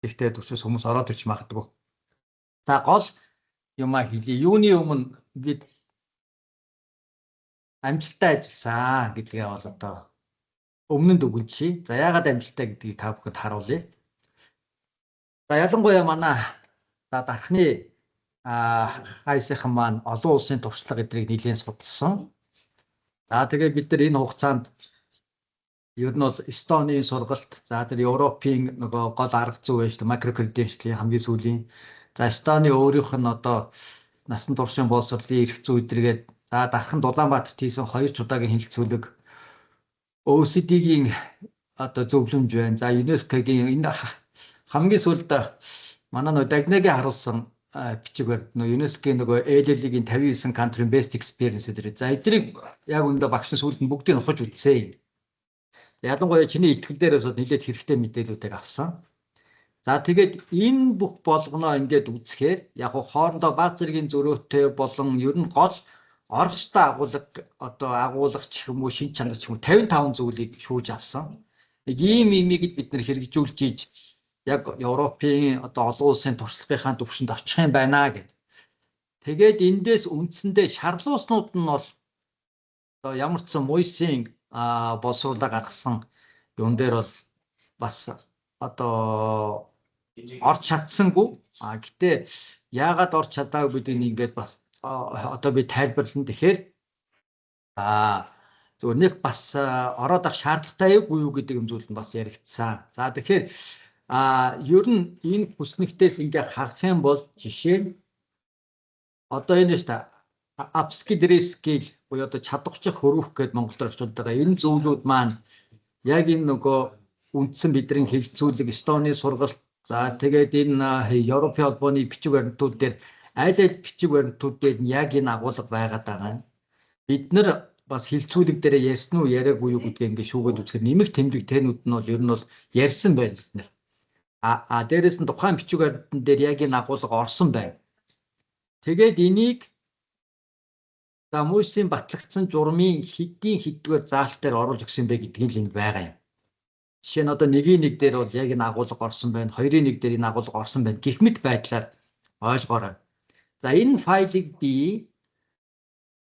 Тэгтээ төсөөс хүмүүс ороод ирч магадгүй. За, гол юмаа хэлье. Юуны өмнө бид амжилттай ажилласан гэдгээ бол одоо өмнө нь дүгнэчихье. За, яагаад амжилттай гэдгийг та бүхэнд харуулъя. За, ялангуяа манай за дархны хайсынхан маань олон улсын туршлага эдрийг нэлээд судалсан. За, тэгээд бид нар энэ хугацаанд ер нь бол Эстонийн сургалт, за тэр Европын нөгөө гол арга зүй байж micro credential-ийн хамгийн сүүлийн. За, Эстоны өөрийнх нь одоо насан туршийн боловсролын эрх зүй эдрэгээд, за дархан Улаанбаатарт хийсэн хоёр ч удаагийн хэлэлцүүлэг, OECD-гийн одоо зөвлөмж байна. За, ЮНЕСКО-гийн энэ хамгийн сүүлд манай нөгөө Дагнагийн харуулсан бичиг баримт нөгөө ЮНЕСКО-ийн нөгөө LLE-гийн 59 country best experience гэдэг. За, эдрийг яг үүндээ багш нь сүүлд нь бүгдийг нь ухаж үзсэн. Ялангуяа чиний итгэл дээрээс бол нэлээд хэрэгтэй мэдээллүүдийг авсан. За, тэгээд энэ бүх болгоноо ингээд үзэхээр яг хоорондоо баг зэргийн зөрөөтэй болон ер нь гол орох ёстой агуулга, одоо агуулгач гэх юм уу, шинж чанар ч юм уу, 55 зүйлийг шүүж авсан. Нэг ийм имийг бид нар хэрэгжүүлж ийж яг Европын одоо олон улсын туршлагынхаа түвшинд очих юм байна гэд. Тэгээд эндээс үндсэндээ шарлууснууд нь бол одоо ямар ч сан Мойсийн боловсруулаа гаргасан юм дээр бол бас одоо орч чадсангүй. А гэтээ яагаад орч чадаагүй гэдгийг ингээд бас одоо би тайлбарлана. Тэгэхээр зөвхөн нэг бас ороод авах шаардлагатай юу юу гэдэг юм зүйл нь бас яригдсан. За, тэгэхээр ер нь энэ хүснэгтээс ингээ харах юм бол жишээ нь одоо энэ шүү дээ, upskill, reskill буюу одоо чадварчих хөрвөх гэдээ монголоор орчуулдаг байгаа. Энэ зүйлүүд маань яг энэ нөгөө үндсэн бидний хэлэлцүүлэг, Эстоны сургалт, за тэгээд энэ Европын холбооны бичиг баримтууд дээр, аль аль бичиг баримтууд дээр нь яг энэ агуулга байгаад байгаа юм. Бид нар бас хэлэлцүүлэг дээр ярьсан уу яриаггүй юу гэдгийг ингээ шүүгээд үзэхээр нэмэх тэмдэг тэнүүд нь бол ер нь бол ярьсан байна бид нар. А дээрэс нь тухайн бичиг баримтан дээр яг энэ агуулга орсон байна. Тэгээд энийг за Мүйсийн батлагдсан журмын хэдийн хэддүгээр заалтаар оруулж өгсөн бэ гэдгийг л энд байгаа юм. Жишээ нь одоо нэгийн нэг дээр бол яг энэ агуулга орсон байна, хоёрын нэг дээр энэ агуулга орсон байна гэх мэт байдлаар ойлгоорой. За, энэ файлыг би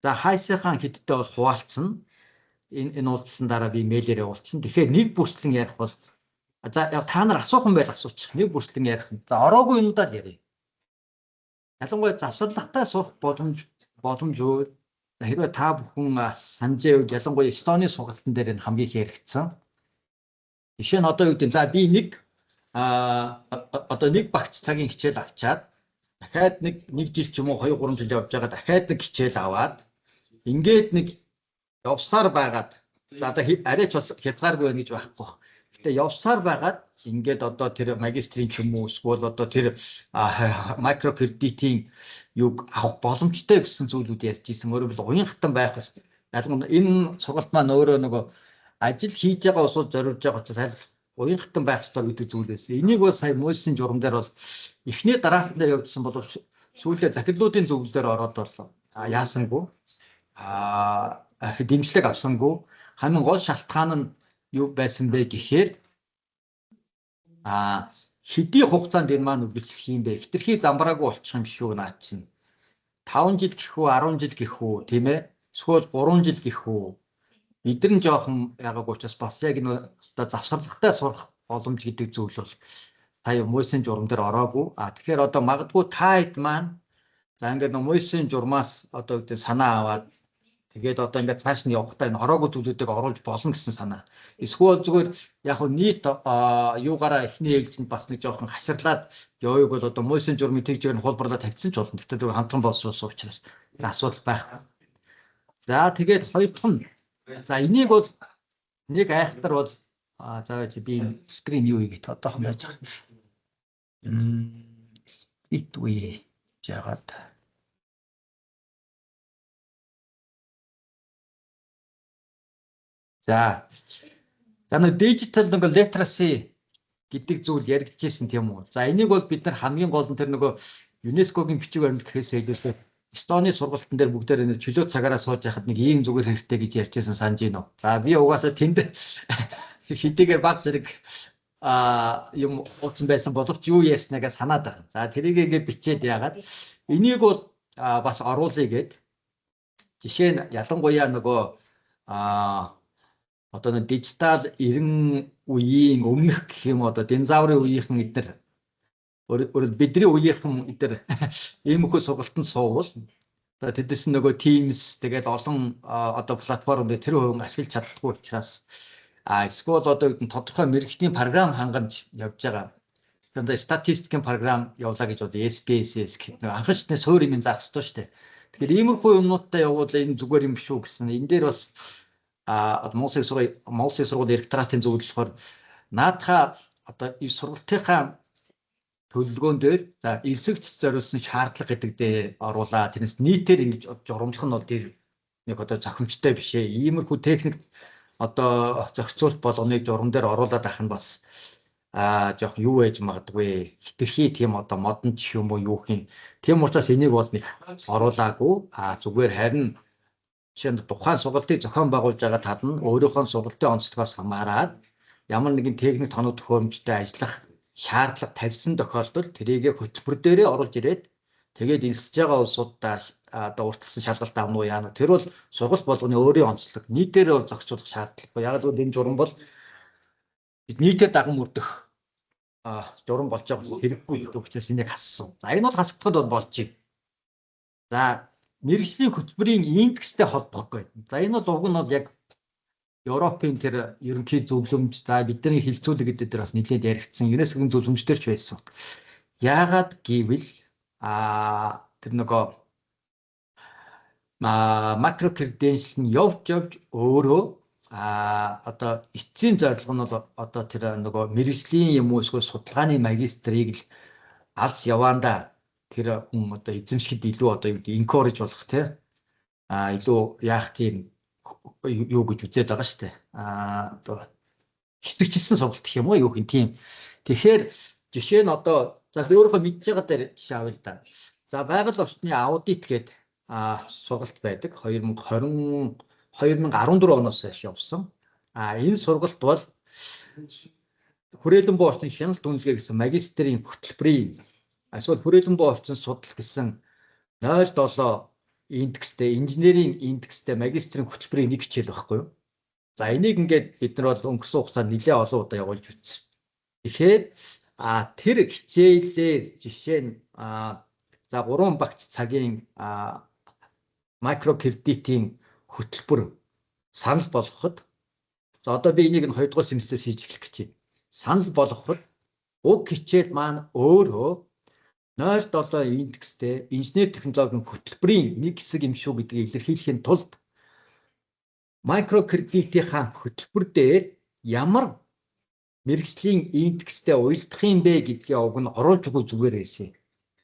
за хайсынхаа хэдтэй бол хуваалцсан. Энэ уулзсан дараа би мэйлээр явуулчихсан. Тэгэхээр нэг бүрслэн ярих бол за яг та нар асуух юм байл асуучих. Нэг бүрслэн ярих. За, ороогүй юмудаар ярив. Ялангуяа завсарлагатай сурах боломж хэрвээ та бүхэн санаж байвал ялангуяа Эстоны сургалтын дээр энэ хамгийн их яригдсан. Жишээ нь одоо юу гэдэг, за би нэг одоо нэг багц цагийн хичээл авчаад дахиад нэг жил ч юм уу 2 3 жил явж байгаа дахиад нэг хичээл аваад ингээд нэг явсаар байгаад, за одоо арайч бас хязгааргүй байна гэж байхгүй. Гэтэ явсаар байгаад ингээд одоо тэр магистрийн ч юм уу эсвэл одоо тэр microcredit-ийн юг авах боломжтой гэсэн зүйлүүд ярьж исэн. Өөрөөр хэлбэл уян хатан байх бас ялангуяа энэ сургалт маань өөрөө нөгөө ажил хийж байгаа улсууд зориулж байгаа учраас аль уян хатан байх ёстой гэдэг зүйл байсан. Энийг бол сая Мойсийн журам дээр бол эхний draft-ан дээр явуулсан боловч сүүлдээ захирлуудын зөвлөлөөр ороод бол яасангүй. Дэмжлэг авсангүй. Хамгийн гол шалтгаан нь юу байсан бэ гэхээр хэдий хугацаанд энэ маань үргэлжлэх юм бэ? Хэтэрхий замбраагүй болчих юм шүү наа чинь. 5 жил гэх үү, 10 жил гэх үү, тийм ээ? Эсвэл 3 жил гэх үү? Эдгээр нь жоохон ягаагүй учраас бас яг энэ одоо завсарлагатай сурах боломж гэдэг зүйл бол сая Мойсийн журам дээр ороогүй. А тэгэхээр одоо магадгүй та хэд маань за ингээд нөө Мойсийн журмаас одоо гэдэг санаа аваад тэгээд одоо ингээд цааш нь явахдаа энэ ороогүй зүйлүүдийг оруулж болно гэсэн санаа. Эсвэл зүгээр яг нь нийт юугаараа эхний ээлжинд бас нэг жоохон хаширлаад явыг бол одоо Мойсийн журмын тэг жигээр нь хуулбарлаад тавьчихсан ч болно. Гэхдээ зүгээр хамтран боловсруулсан учраас тэр асуудал байхгүй. За, тэгээд хоёр дахь нь, за энийг бол нэг айхтар бол за байж би screen юу хийгээд одоохон байж байгаа. Split үе жагаад. За. За, нэг digital нөгөө literacy гэдэг зүйл яригдчихсэн, тийм үү. За, энийг бол бид нар хамгийн гол нь тэр нөгөө ЮНЕСКО-гийн бичиг баримт гэхээс илүүтэй Эстоны сургалтын дээр бүгдээр нэг чөлөө цагаараа сууж яхад нэг ийм зүгээр хэрэгтэй гэж ярьжсэн, санаж байна уу? За, би угаасаа тэнд хэдийгээр баг зэрэг юм ууцсан байсан боловч юу ярьснагаа санаад байгаа. За, тэрийг ингээд бичээд яагаад энийг бол бас оруулъя гэд. Жишээ нь, ялангуяа нөгөө одоо нэг дижитал 90 үеийн өмнөх гэх юм, одоо динозаврын үеийнхэн эднэр, өөрөөр бидний үеийнхэн эднэр иймэрхүү сургалтанд суувал одоо тэднээс нөгөө Teams, тэгээд олон одоо платформ дээр тэр хувин ашиглаж чаддаггүй учраас, эсвэл одоо гэдэг тодорхой мэргэжлийн програм хангамж явж байгаа. Одоо статистикийн програм явлаа гэж бодъё, SPSS гэх нэг анхан шатны суурь юм заах ёстой шүү дээ. Тэгэхээр иймэрхүү юмнуудтай явбал энэ зүгээр юм шүү гэсэн. Энэ дээр бас Монгол Их сургуулийн ректоратын зөвлөл болохоор наадхаа одоо энэ сургалтынхаа төлөвлөгөөн дээр за элсэгч зориулсан шаардлага гэдэг дээр оруулаа. Тэрнээс нийтээр ингэж журамлах нь бол тэр нэг одоо зохимжтой биш ээ. Иймэрхүү техник одоо зохицуулт болгоныг журам дээр оруулаад ах нь бас жоох юу байж магадгүй, хитрхи тийм одоо модон ч юм уу юу хин. Тийм учраас энийг бол нэг оруулаагүй. Зүгээр харин жишээ нь тухайн сургалтыг зохион байгуулж байгаа тал нь өөрийнхөө сургалтын онцлогоос хамаарат ямар нэгэн техник тоног төхөөрөмжтэй ажиллах шаардлага тавьсан тохиолдолд тэрийгэ хөтөлбөр дээрээ оруулж ирээд, тэгээд элсэж байгаа улсуудаа одоо урталсан шалгалт авна уу, яана. Тэр бол сургалт болгоны өөрийн онцлог. Нийтээр бол зохицуулах шаардлагагүй. Яг л энэ журам бол нийтээр даган мөрдөх журам болж байгаа хэрэггүй гэдэг учраас энийг хассан. За, энэ бол хасагдахад бол болж байна. За, мэргэжлийн хөтөлбөрийн индекстэй холбох гэдэг. За, энэ бол уг нь бол яг Европын тэр ерөнхий зөвлөмж, за бидний хэлцүүлэг гэдэг дээр бас нэлээд яригдсан. ЮНЕСКО-гийн зөвлөмж дээр ч байсан. Яагаад гэвэл тэр нөгөө micro credential нь явж явж өөрөө одоо эцсийн зорилго нь бол одоо тэр нөгөө мэргэжлийн юм уу эсвэл судалгааны магистрийг л алс яваандаа тэр хүн одоо эзэмшихэд илүү одоо юу гэдэг encourage болох, тий, илүү яах тийм юу гэж үзээд байгаа шүү дээ. Одоо хэсэгчилсэн сургалт гэх юм уу, юу гэх юм тийм. Тэгэхээр жишээ нь одоо за би өөрийнхөө мэдж байгаа дээр жишээ авъя л да. За, байгаль орчны аудит гэдэг сургалт байдаг. 2020 2014 оноос хойш явсан. Энэ сургалт бол хүрээлэн буй орчин хяналт үнэлгээ гэсэн магистрийн хөтөлбөрийн, эсвэл хүрээлэн буй орчин судал гэсэн 0.7 индекстэй, инженерийн индекстэй магистрийн хөтөлбөрийн нэг хичээл байхгүй юу? За, энийг ингээд бид нар бол өнгөрсөн хугацаанд нэлээд олон удаа явуулж үзсэн. Тэгэхээр тэр хичээлээр жишээ нь за 3 багц цагийн microcredit-ийн хөтөлбөр санал болгоход, за одоо би энийг нь 2 дугаар семестрээс хийж эхлэх гэж байна. Санал болгоход уг хичээл маань өөрөө 0.7 индекстэй инженер технологийн хөтөлбөрийн нэг хэсэг юм шүү гэдгийг илэрхийлэхийн тулд microcredit-ийнхаа хөтөлбөр дээр ямар мэргэжлийн индекстэй уялдах юм бэ гэдгийг уг нь оруулж өгөх зүгээр байсан.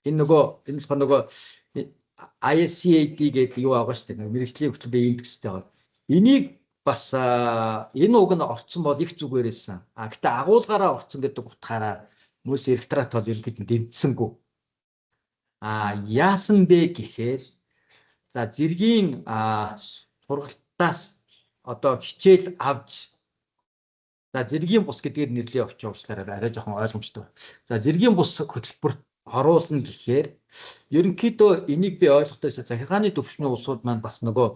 Энэ болохоор нөгөө ISCAD гэдэг юу байгаа шүү дээ. Мэргэжлийн хөтөлбөрийн индекстэй байгаа. Энийг бас энэ уг нь орцсон бол их зүгээр байсан. Гэтэ агуулгаараа орцсон гэдэг утгаараа мөс ректорат бол ерөнхийдөө дэмжсэнгүй. Яасан бэ гэхээр за зэргийн сургалтаас одоо хичээл авч, за зэргийн бус гэдгээр нэрлэе явчих уучлаарай, арай жоохон ойлгомжтой. За, зэргийн бус хөтөлбөрт оруулна гэхээр ерөнхийдөө энийг би ойлгохтой захиргааны төвшний улсууд маань бас нөгөө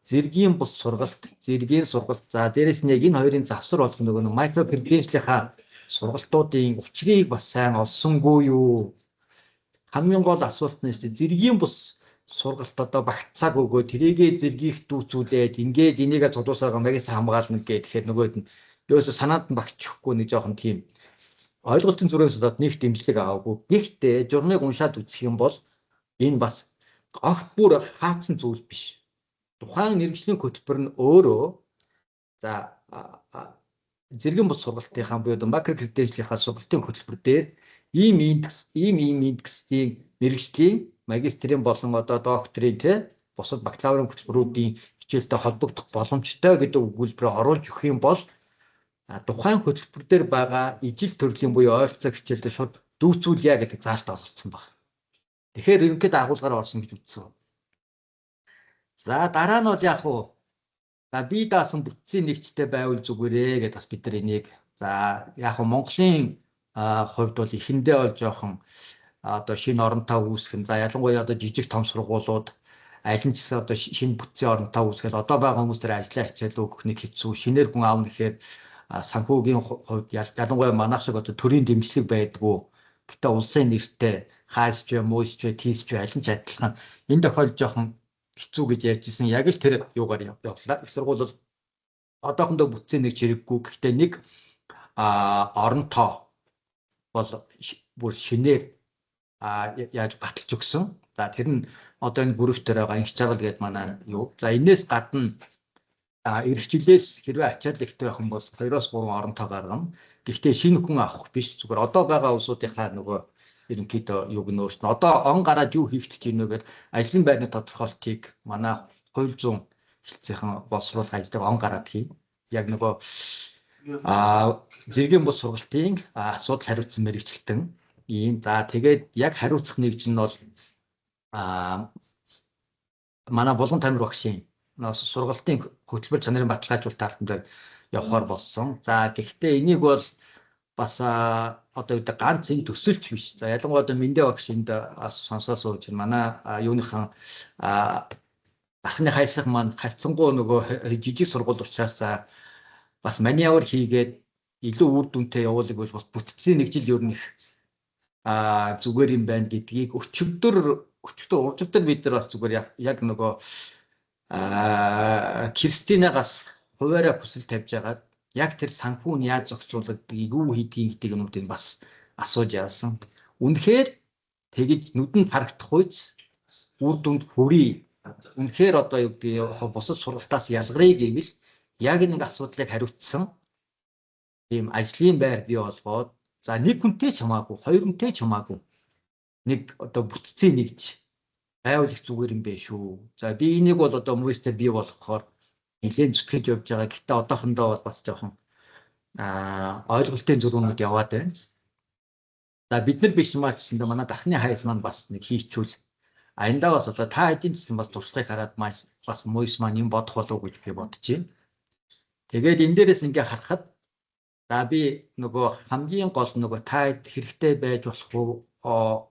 зэргийн бус сургалт, зэргийн сургалт, за дээрэс нь яг энэ хоёрын завсар болох нөгөө micro credential-ийнхаа сургалтуудын учрыг бас сайн олсонгүй юу? Хамгийн гол асуулт нь шүү дээ. Зэргийн бус сургалт одоо багцааг өгөө тэрийгээ зэргийх дүүцүүлээд ингээд энийгээ цуглуусаар магис хамгаална гэх, тэгэхээр нөгөөд нь ерөөсө санаанд нь багтчихгүй нэг жоохон тийм ойлголтын зүрээс болоод нэг дэмжлэг аваагүй. Гэхдээ журмыг уншаад үзэх юм бол энэ бас огт бүр хаацсан зүйл биш. Тухайн мэргэжлийн хөтөлбөр нь өөрөө за зэргийн бус сургалтынхаа буюу micro credential-ийнхаа сургалтын хөтөлбөр дээр ийм индекс, ийм ийм индексийн мэргэжлийн магистрийн болон одоо докторийн, те, бусад бакалаврын хөтөлбөрүүдийн хичээлтэй холбогдох боломжтой гэдэг өгүүлбэрээ оруулж өгөх юм бол тухайн хөтөлбөр дээр байгаа ижил төрлийн буюу ойролцоо хичээлдээ шууд дүүцүүлье гэдэг заалт оролцсон байна. Тэгэхээр ерөнхийдөө агуулгаар орсон гэж үзсэн. За, дараа нь бол яг уу за бие даасан бүтцийн нэгжтэй байвал зүгээрээ гэдээ бас бид нар энийг За, яг нь Монголын хувьд бол эхэндээ бол жоохон одоо шинэ оронтой үүсгэн. За, ялангуяа одоо жижиг том сургуулиуд аль нь ч гэсэн одоо шинэ бүтцийн оронтой үүсгээл одоо байгаа хүмүүс тэр ажлаа хичээл өгөх нэг хэцүү. Шинээр хүн аавна гэхээр санхүүгийн хувьд, ялангуяа манайх шиг одоо төрийн дэмжлэг байдгүй. Гэтэ улсын нэртэй хайсч, мууч, тийсч аль нь ч адилхан. Энэ тохиолдолд жоохон хэцүү гэж ярьж исэн. Яг л тэр юугаар явлаа. Их сургууль бол одоохондоо бүтцийн нэг чирэггүй. Гэхдээ нэг орон тоо бол бүр шинээр яаж баталж өгсөн. За, тэр нь одоо энэ групп дээр байгаа инх чаргал гэдэг манай юу. За, энээс гадна ирэх жилээс хэрвээ ачаал ихтэй байх юм бол 2-оос 3 орон тоо гаргана. Гэхдээ шинэ хүн авах биш. Зүгээр одоо байгаа улсуудынхаа нөгөө ерөнхийдөө юуг нь өөрчлөн. Одоо он гараад юу хийгдэж байна вэ гэдээ ажлын байрны тодорхойлтыг манай хууль зүйн хэлтсийнхэн боловсруулах ажлыг он гараад хий. Яг нөгөө зэргийн бус сургалтын асуудал хариуцсан мэргэжилтэн ийм. За, тэгээд яг хариуцах нэгж нь бол манай Булган Тамир багшийн сургалтын хөтөлбөр чанарын баталгаажуулалт алтан дээр явахаар болсон. За, гэхдээ энийг бол бас одоо гэдэг ганц энэ төсөлч биш. За, ялангуяа одоо Мэндэ багш энд сонсоо сууж байна. Манай юуныхан дархны хайсах маань харьцангуй нөгөө жижиг сургууль учраас бас маневр хийгээд илүү үр дүнтэй явуулах бол бас бүтцийн нэг жил ер нь их зүгээр юм байна гэдгийг өчигдөр уржигдөр бид нар бас зүгээр яг нөгөө Кристинагаас хуваараа хүсэл тавьж агаад яг тэр санхүү нь яаж зохицуулагдгийг, юу хийдгийг гэдэг юмнуудыг бас асууж яасан. Үнэхээр тэгэж нүдэнд харагдах үйц үр дүнд хүрье. Үнэхээр одоо юу гэдгийг бусад сургалтаас ялгарыг гэвэл яг нэг асуудлыг хариуцсан ийм ажлын байр бий болгоод, за, нэг хүнтэй ч хамаагүй, хоёр хүнтэй ч хамаагүй нэг одоо бүтцийн нэгж байвал их зүгээр юм бэ шүү. За, би энийг бол одоо мөстер бий болгохоор нэлээд зүтгэж явж байгаа. Гэхдээ одоохондоо бол бас жоохон ойлголтын зөрүүнүүд яваад байна. За, бид нар биш маа гэсэндээ манай дахны хайс маань бас нэг хийчүүл. А эндаа бас одоо та хэдийн гэсэн бас туршлагыг хараад бас мөс маань юм бодох болов уу гэж би бодож байна. Тэгээд энэ дээрээс ингээ харахад, за, би нөгөө хамгийн гол нөгөө та хэрэгтэй байж болох уу,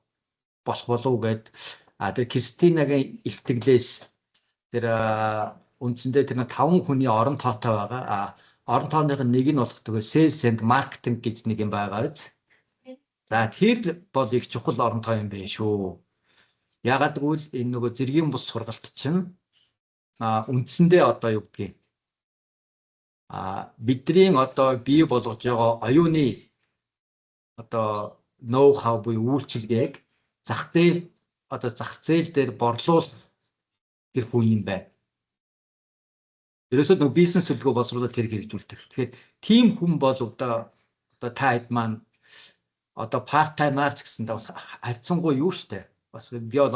болох болов уу гэд тэр Кристинагийн илтгэлээс тэр үндсэндээ тэр 5 хүний орон тоотой байгаа. А орон тооных нь нэг нь болох тэгээ sales and marketing гэж нэг юм байгаа биз. За, тэр бол их чухал орон тоо юм байна шүү. Ягаад гэвэл энэ нөгөө зэргийн бус сургалт чинь үндсэндээ одоо юу гэдгийг бидний одоо бий болгож байгаа оюуны одоо ноу хау буюу үйлчилгээг зах зээл дээр борлуул тэр хүн юм байна. Ерөөсөө нөгөө бизнес төлөвлөгөө боловсруулаад тэр хэрэгжүүлдэг. Тэгэхээр тийм хүн бол одоо та хэд маань одоо part time-аар ч гэсэндээ бас харьцангуй юу штэ. Бас би бол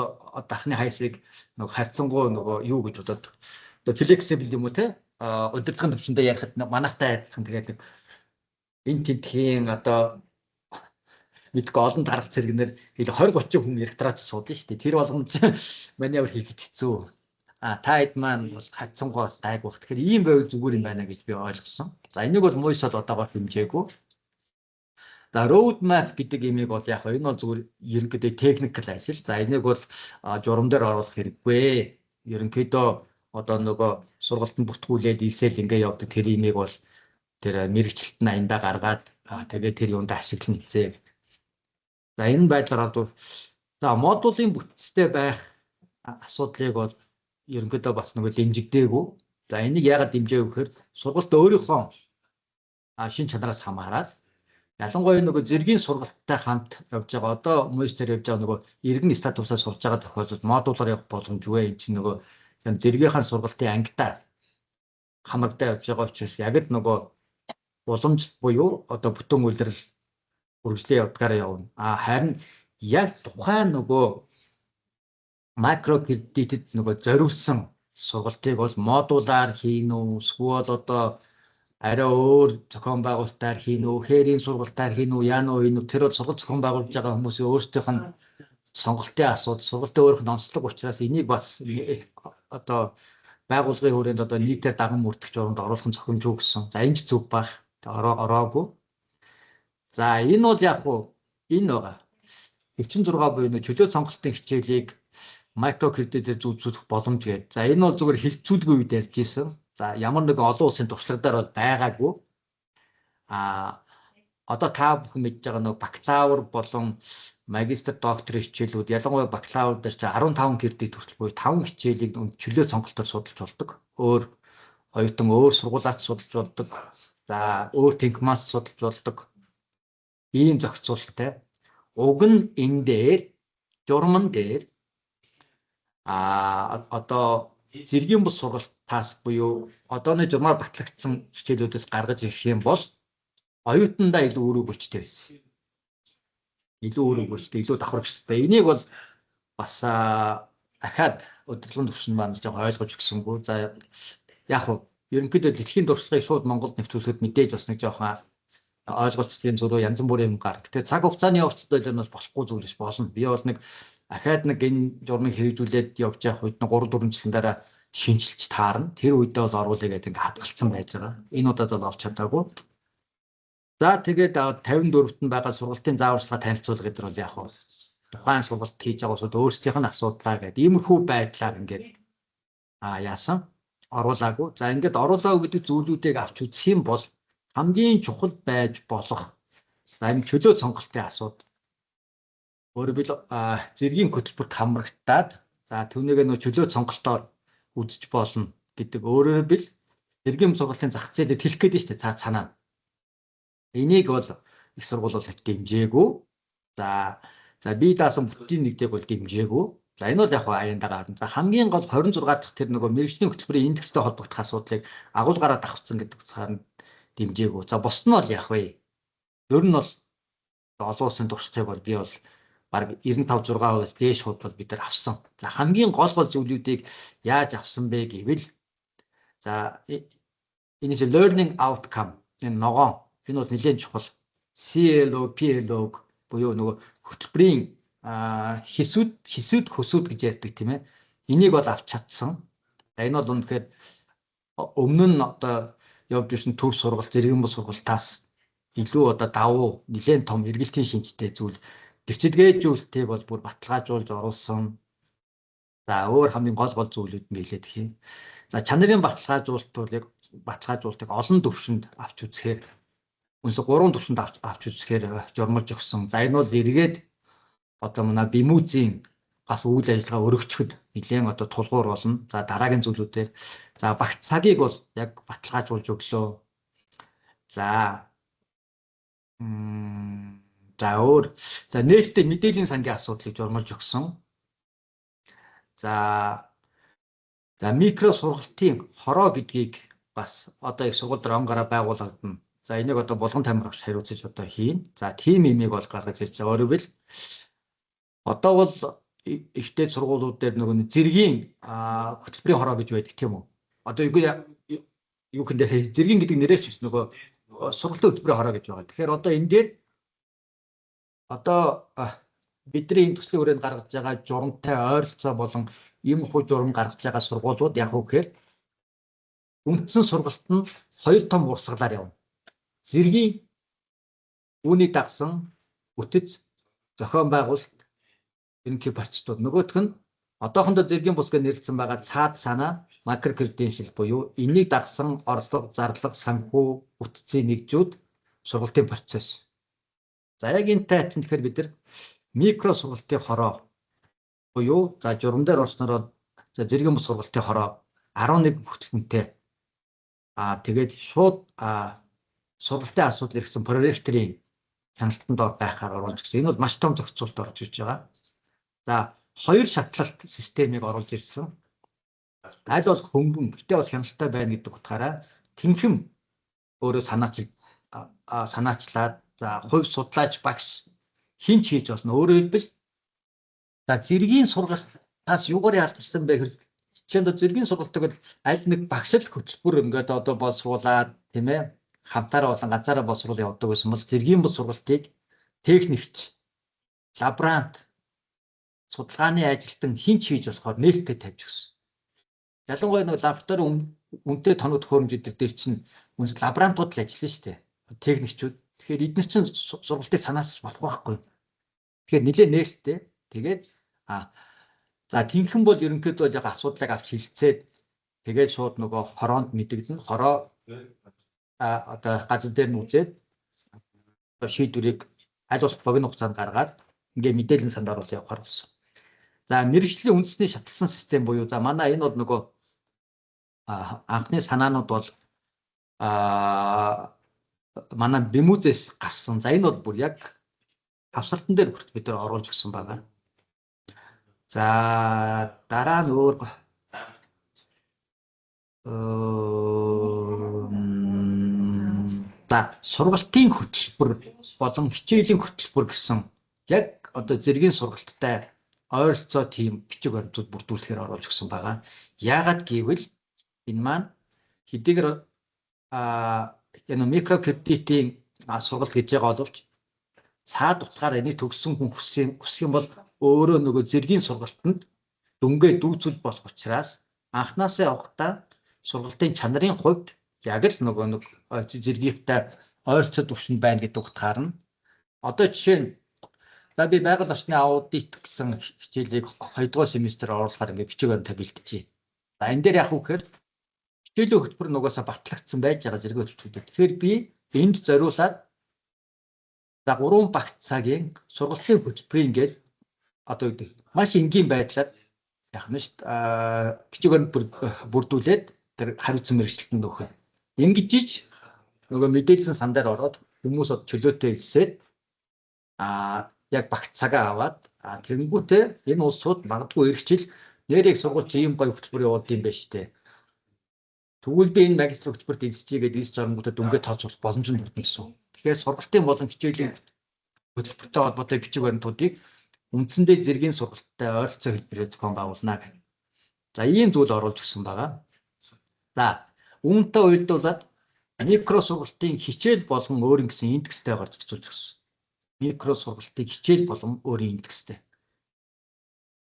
дархны хайсыг нөгөө харьцангуй нөгөө юу гэж бодоод одоо flexible юм уу те, удирдлагын төвшөндөө ярихад манайхтай адилхан тэгээд нэг энэ тентхийн одоо мэдгүй олон дарга цэргнэр 20 30 хүн ректорат суудаг шүү дээ. Тэр болгонд маневр хийхэд хэцүү. А та хэд маань бол хацсангуй бас гайгүй бах. Тэгэхээр ийм байвал зүгээр юм байна гэж би ойлгосон. За, энийг бол муйс бол одоогоор хэмжээгүй. За, road map гэдэг имийг бол яг энэ бол зүгээр ерөнхийдөө technical ажил. За, энийг бол журам дээр оруулах хэрэггүй. Ерөнхийдөө одоо нөгөө сургалтанд бүртгүүлээд ийсэл ингээ явдаг тэр имийг бол тэр мэргэжилт нь аяндаа гаргаад тэгээд тэр юунд ашиглана хэзээ. За, энэ байдлаар бол за модулийн бүтцтэй байх асуудлыг бол ерөнхийдөө бас нөгөө дэмжигдээгүй. За, энийг яагаад дэмжээгүй гэхээр сургалт өөрийнхөө шин чанараас хамаарат, ялангуяа нөгөө зэргийн сургалттай хамт явж байгаа, одоо мөстер явж байгаа нөгөө иргэн статусаар сурж байгаа тохиолдолд модулаар явах боломжгүй. Энэ чинь нөгөө зэргийнхаа сургалтын ангидаа хамрагдаа явж байгаа учраас яг л нөгөө уламж буюу одоо бүтэн үйлрэл үргэлжлээ явдгаараа явна. А харин яг тухайн нөгөө микро кредитэд нөгөө зориулсан сургалтыг бол модулаар хийн үү, эсвэл одоо арай өөр зохион байгуулалтаар хийн үү, хээрийн сургалтаар хийн үү, яана уу, энэ тэр бол сургалт зохион байгуулж байгаа хүмүүсийн өөрсдийнх нь сонголтын асуудал, сургалтын өөрөх нь онцлог учраас энийг бас одоо байгууллагын хүрээнд одоо нийтээр даган мөрдөх журамд оруулах нь зохимжгүй гэсэн. За, энэ ч зүг байх. Ороогүй. За, энэ бол яг уу энэ байгаа. 46 буюу нөө чөлөө сонголтын хичээлийг микрокредитээр зүүцүүлэх боломж гэдэг. За, энэ бол зүгээр хэлцүүлгийн үед ярьж исэн. За, ямар нэгэн олон улсын туршлагадаар бол байгаагүй. Одоо та бүхэн мэдж байгаа нөгөө бакалавр болон магистр, докторийн хичээлүүд, ялангуяа бакалавр дээр чи 15 кредит хүртэл буюу 5 хичээлийг чөлөө сонголтоор судалж болдог. Өөр оюутан өөр сургуулиас судалж болдог. За, өөр танхимаас судалж болдог. Ийм зохицуулттай. Уг нь энэ дээр, журман дээр одоо зэргийн бус сургалтаас буюу одооны журмаар батлагдсан хичээлүүдээс гаргаж ирэх юм бол оюутандаа илүү үр өгөөжтэй байсан. Илүү үр өгөөжтэй, илүү давхаргчтай. Энийг бол бас дахиад удирдлагын түвшинд маань жоохон ойлгож өгсөнгүү. За, яг хуу ерөнхийдөө дэлхийн туршлагыг шууд Монголд нэвтрүүлэхэд мэдээж бас нэг жоохон ойлголцлын зөрүү, янз бүрийн юм гарна. Гэтэ цаг хугацааны явцад бол энэ бол болохгүй зүйл биш, болно. Би бол нэг ахаад нэг энэ журмыг хэрэгжүүлээд явж явах үед 3 4 жилийн дараа шинчилж таарна. Тэр үедээ бол оруулъя гэдэг ингээ хадгалцсан байж байгаа. Энэ удаад бол авч чадаагүй. За, тэгээд 54-т нь байгаа сургалтын зааварчилгаа танилцуулга гэдэг бол яг тухайн сургалт хийж байгаа улсууд өөрсдийнх нь асуудлаа гэдэг иймэрхүү байдлаар ингээд яасан, оруулаагүй. За, ингээд оруулаагүй гэдэг зүйлүүдийг авч үзэх юм бол хамгийн чухал байж болох, за, энэ чөлөө сонголтын асуудал. Өөрөөр зэргийн хөтөлбөрт хамрагдаад, за, түүнийг нөө чөлөө сонголтоор үзэж болно гэдэг. Өөрөөр хэлбэл зэргийн сургалтын зах зээлд хэлэх гээд нь шүү дээ цаад санаа. Энийг бол их сургууль бол дэмжээгүй. За, бие даасан бүтийн нэгдээг бол дэмжээгүй. За, энэ бол яг аяндаа гарна. За, хамгийн гол 26 дахь тэр нөгөө мэргэжлийн хөтөлбөрийн индекстэй холбогдох асуудлыг агуулгаараа давхцсан гэдэг утгаар нь дэмжээгүй. За, бусд нь бол яах вэ? Ер нь бол олон улсын туршлагыг бол би бол бараг 95 6%-аас дээш хувьд бол бид нар авсан. За, хамгийн гол гол зүйлүүдийг яаж авсан бэ гэвэл, за, энэс learning outcome, энэ ногоон, энэ бол нэлээд чухал. CLO, PLO буюу нөгөө хөтөлбөрийн хэсүүд хэсүүд хөсүүд гэж ярьдаг, тийм ээ. Энийг бол авч чадсан. Энэ бол үнэхээр өмнө нь одоо явж ирсэн төв сургалт, зэргийн бус сургалтаас илүү одоо давуу, нэлээд том эргэлтийн шинжтэй зүйл, гэрчилгээжүүлэлтийг бол бүр баталгаажуулж оруулсан. За, өөр хамгийн гол гол зүйлүүд нь хэлээд гэх юм. За, чанарын баталгаажуулалтыг олон төвшөнд авч үзэхээр, үнэхээр гурван төвшөнд авч үзэхээр журмалж өгсөн. За, энэ бол эргээд одоо манай БИМҮЗ-ийн бас үйл ажиллагаа өргөчөхөд нэлээд одоо тулгуур болно. За, дараагийн зүйлүүдээр, за, багц цагийг бол яг баталгаажуулж өглөө. За, өөр, за, нээлттэй мэдээллийн сангийн асуудлыг журмалж өгсөн. За, микро сургалтын хороо гэдгийг бас одоо их сургууль дээр он гараа байгуулагдана. За, энийг одоо Булган тамир багш хариуцаж одоо хийн. За, тим имийг бол гаргаж ирж байгаа. Өөрөөр хэлбэл одоо бол ихтэй сургуулиуд дээр нөгөө зэргийн хөтөлбөрийн хороо гэж байдаг, тийм үү? Одоо юу гэнэ, зэргийн гэдэг нэрээр ч нөгөө сургалтын хөтөлбөрийн хороо гэж байгаа. Тэгэхээр одоо энэ дээр одоо бидний энэ төслийн хүрээнд гаргаж байгаа журамтай ойролцоо болон иймэрхүү журам гаргаж байгаа сургуулиуд яг уу гэхээр үндсэн сургалт нь хоёр том урсгалаар явна. Зэргийн, үүнийг дагсан бүтэц, зохион байгуулалт, ерөнхий процессууд, нөгөөх нь одоохондоо зэргийн бус гэж нэрлэсэн байгаа цаад санаа, macro credential буюу энийг дагсан орлого, зарлага, санхүү, бүтцийн нэгжүүд, сургалтын процесс. За, яг энэтэй адилхан, тэгэхээр бид нар микро сургалтын хороо буюу, за, журам дээр орснороо, за, зэргийн бус сургалтын хороо 11 бүртгэнтэй. Тэгээд шууд сургалтын асуудал эргэсэн проректорын хяналтанд дор байхаар оруулж ирсэн. Энэ бол маш том зохицуулалт орж ирж байгаа. За, хоёр шатлалт системийг оруулж ирсэн. Аль болох хөнгөн, гэтээ бас хяналттай байна гэдэг утгаараа тэнхэм өөрөө санаачлаад, за, хувь судлаач, багш, хэн ч хийж болно. Өөрөөр хэлбэл, за, зэргийн сургалтаас юугаар ялгарсан бэ гэхээр жишээнд зэргийн сургалтыг бол аль нэг багш л хөтөлбөр ингээд одоо боловсруулад, тийм ээ, хамтаараа болон ганцаараа боловсруул явдаг байсан бол зэргийн бус сургалтыг техникч, лаборант, судалгааны ажилтан, хэн ч хийж болохоор нээлттэй тавьж өгсөн. Ялангуяа нэг лаборатори үнэтэй тоног төхөөрөмж дээр чинь үнэс лаборантууд л ажиллана шүү дээ. Техникчүүд. Тэгэхээр эдгээр чинь сургалтыг санаасч болох байхгүй. Тэгэхээр нэлээ нээлттэй. Тэгээд за тэнхэн бол ерөнхийдөө яг асуудлыг авч хилцээд тэгээд шууд нөгөө хороонд мэдэгдэнэ. Хороо одоо газар дээр нь үзээд шийдвэрийг аль болох богино хугацаанд гаргаад ингээ мэдээллийн санд оруулах явахаар болсон. За, мэргэжлийн үндэсний шатлсан систем буюу за манай энэ бол нөгөө анхны санаанууд бол манай Бэмүзээс гарсан. За, энэ бол бүр яг хавсартан дээр хүртэл бид нар оруулж өгсөн байгаа. За, дараа нь өөр за сургалтын хөтөлбөр болон хичээлийн хөтөлбөр гэсэн яг одоо зэргийн сургалттай ойролцоо тийм бичиг баримтууд бүрдүүлэхээр оруулж өгсөн байгаа. Яагаад гэвэл энэ маань хэдийгээр энэ микрокредитийн сургалт гэж байгаа боловч цаад утгаараа энийг төгссөн хүн хүсэх юм бол өөрөө нөгөө зэргийн сургалтанд дүнгээ дүүцэл болох учраас анхнаасаа явахдаа сургалтын чанарын хувьд яг л нөгөө нэг зэргийнхтэй ойролцоо түвшинд байна гэдэг утгаар нь одоо жишээ нь за би байгаль орчны аудит гэсэн хичээлийг 2 дугаар семестр оруулахаар ингээд бичиг баримтаа бэлтжээ. За, энэ дээр яг үхээр хичээлийн хөтөлбөр нь угаасаа батлагдсан байж байгаа зэрэг хөтөлбөрүүд. Тэгэхээр би энд зориулаад за 3 багт цагийн сургалтын хөтөлбөрийг ингээд одоо гэдэг маш энгийн байдлаар яг нь шүү дээ бичиг баримт бүрдүүлээд тэр хариуцсан мэргэжилтэнд өгөх. Ингэж ич нөгөө мэдээлсэн сан дээр ороод хүмүүс чөлөөтэй элсээд яг багт цагаа аваад тэгэнгүүтээ энэ улсууд магадгүй ирэх жил нэрийг сургууль ийм гоё хөтөлбөр явуулд юм байна штэ. Тэгвэл би энэ магистр хөтөлбөрт элсчихье гэдээ элсэж оронгуудаа дүнгээ тооцоолох боломж нь бүрдэнэ гэсэн. Тэгэхээр сургалтын болон хичээлийн хөтөлбөртэй холбоотой бичиг баримтуудыг үндсэндээ зэргийн сургалттай ойролцоо хэлбэрээр зохион байгуулна гэх. За, ийм зүйл оруулж өгсөн байгаа. За, үүнтэй уялдуулаад микро сургалтын хичээл болон өөрийн гэсэн индекстэйгээр зохицуулж өгсөн. Микро сургалтын хичээл болон өөрийн индекстэй.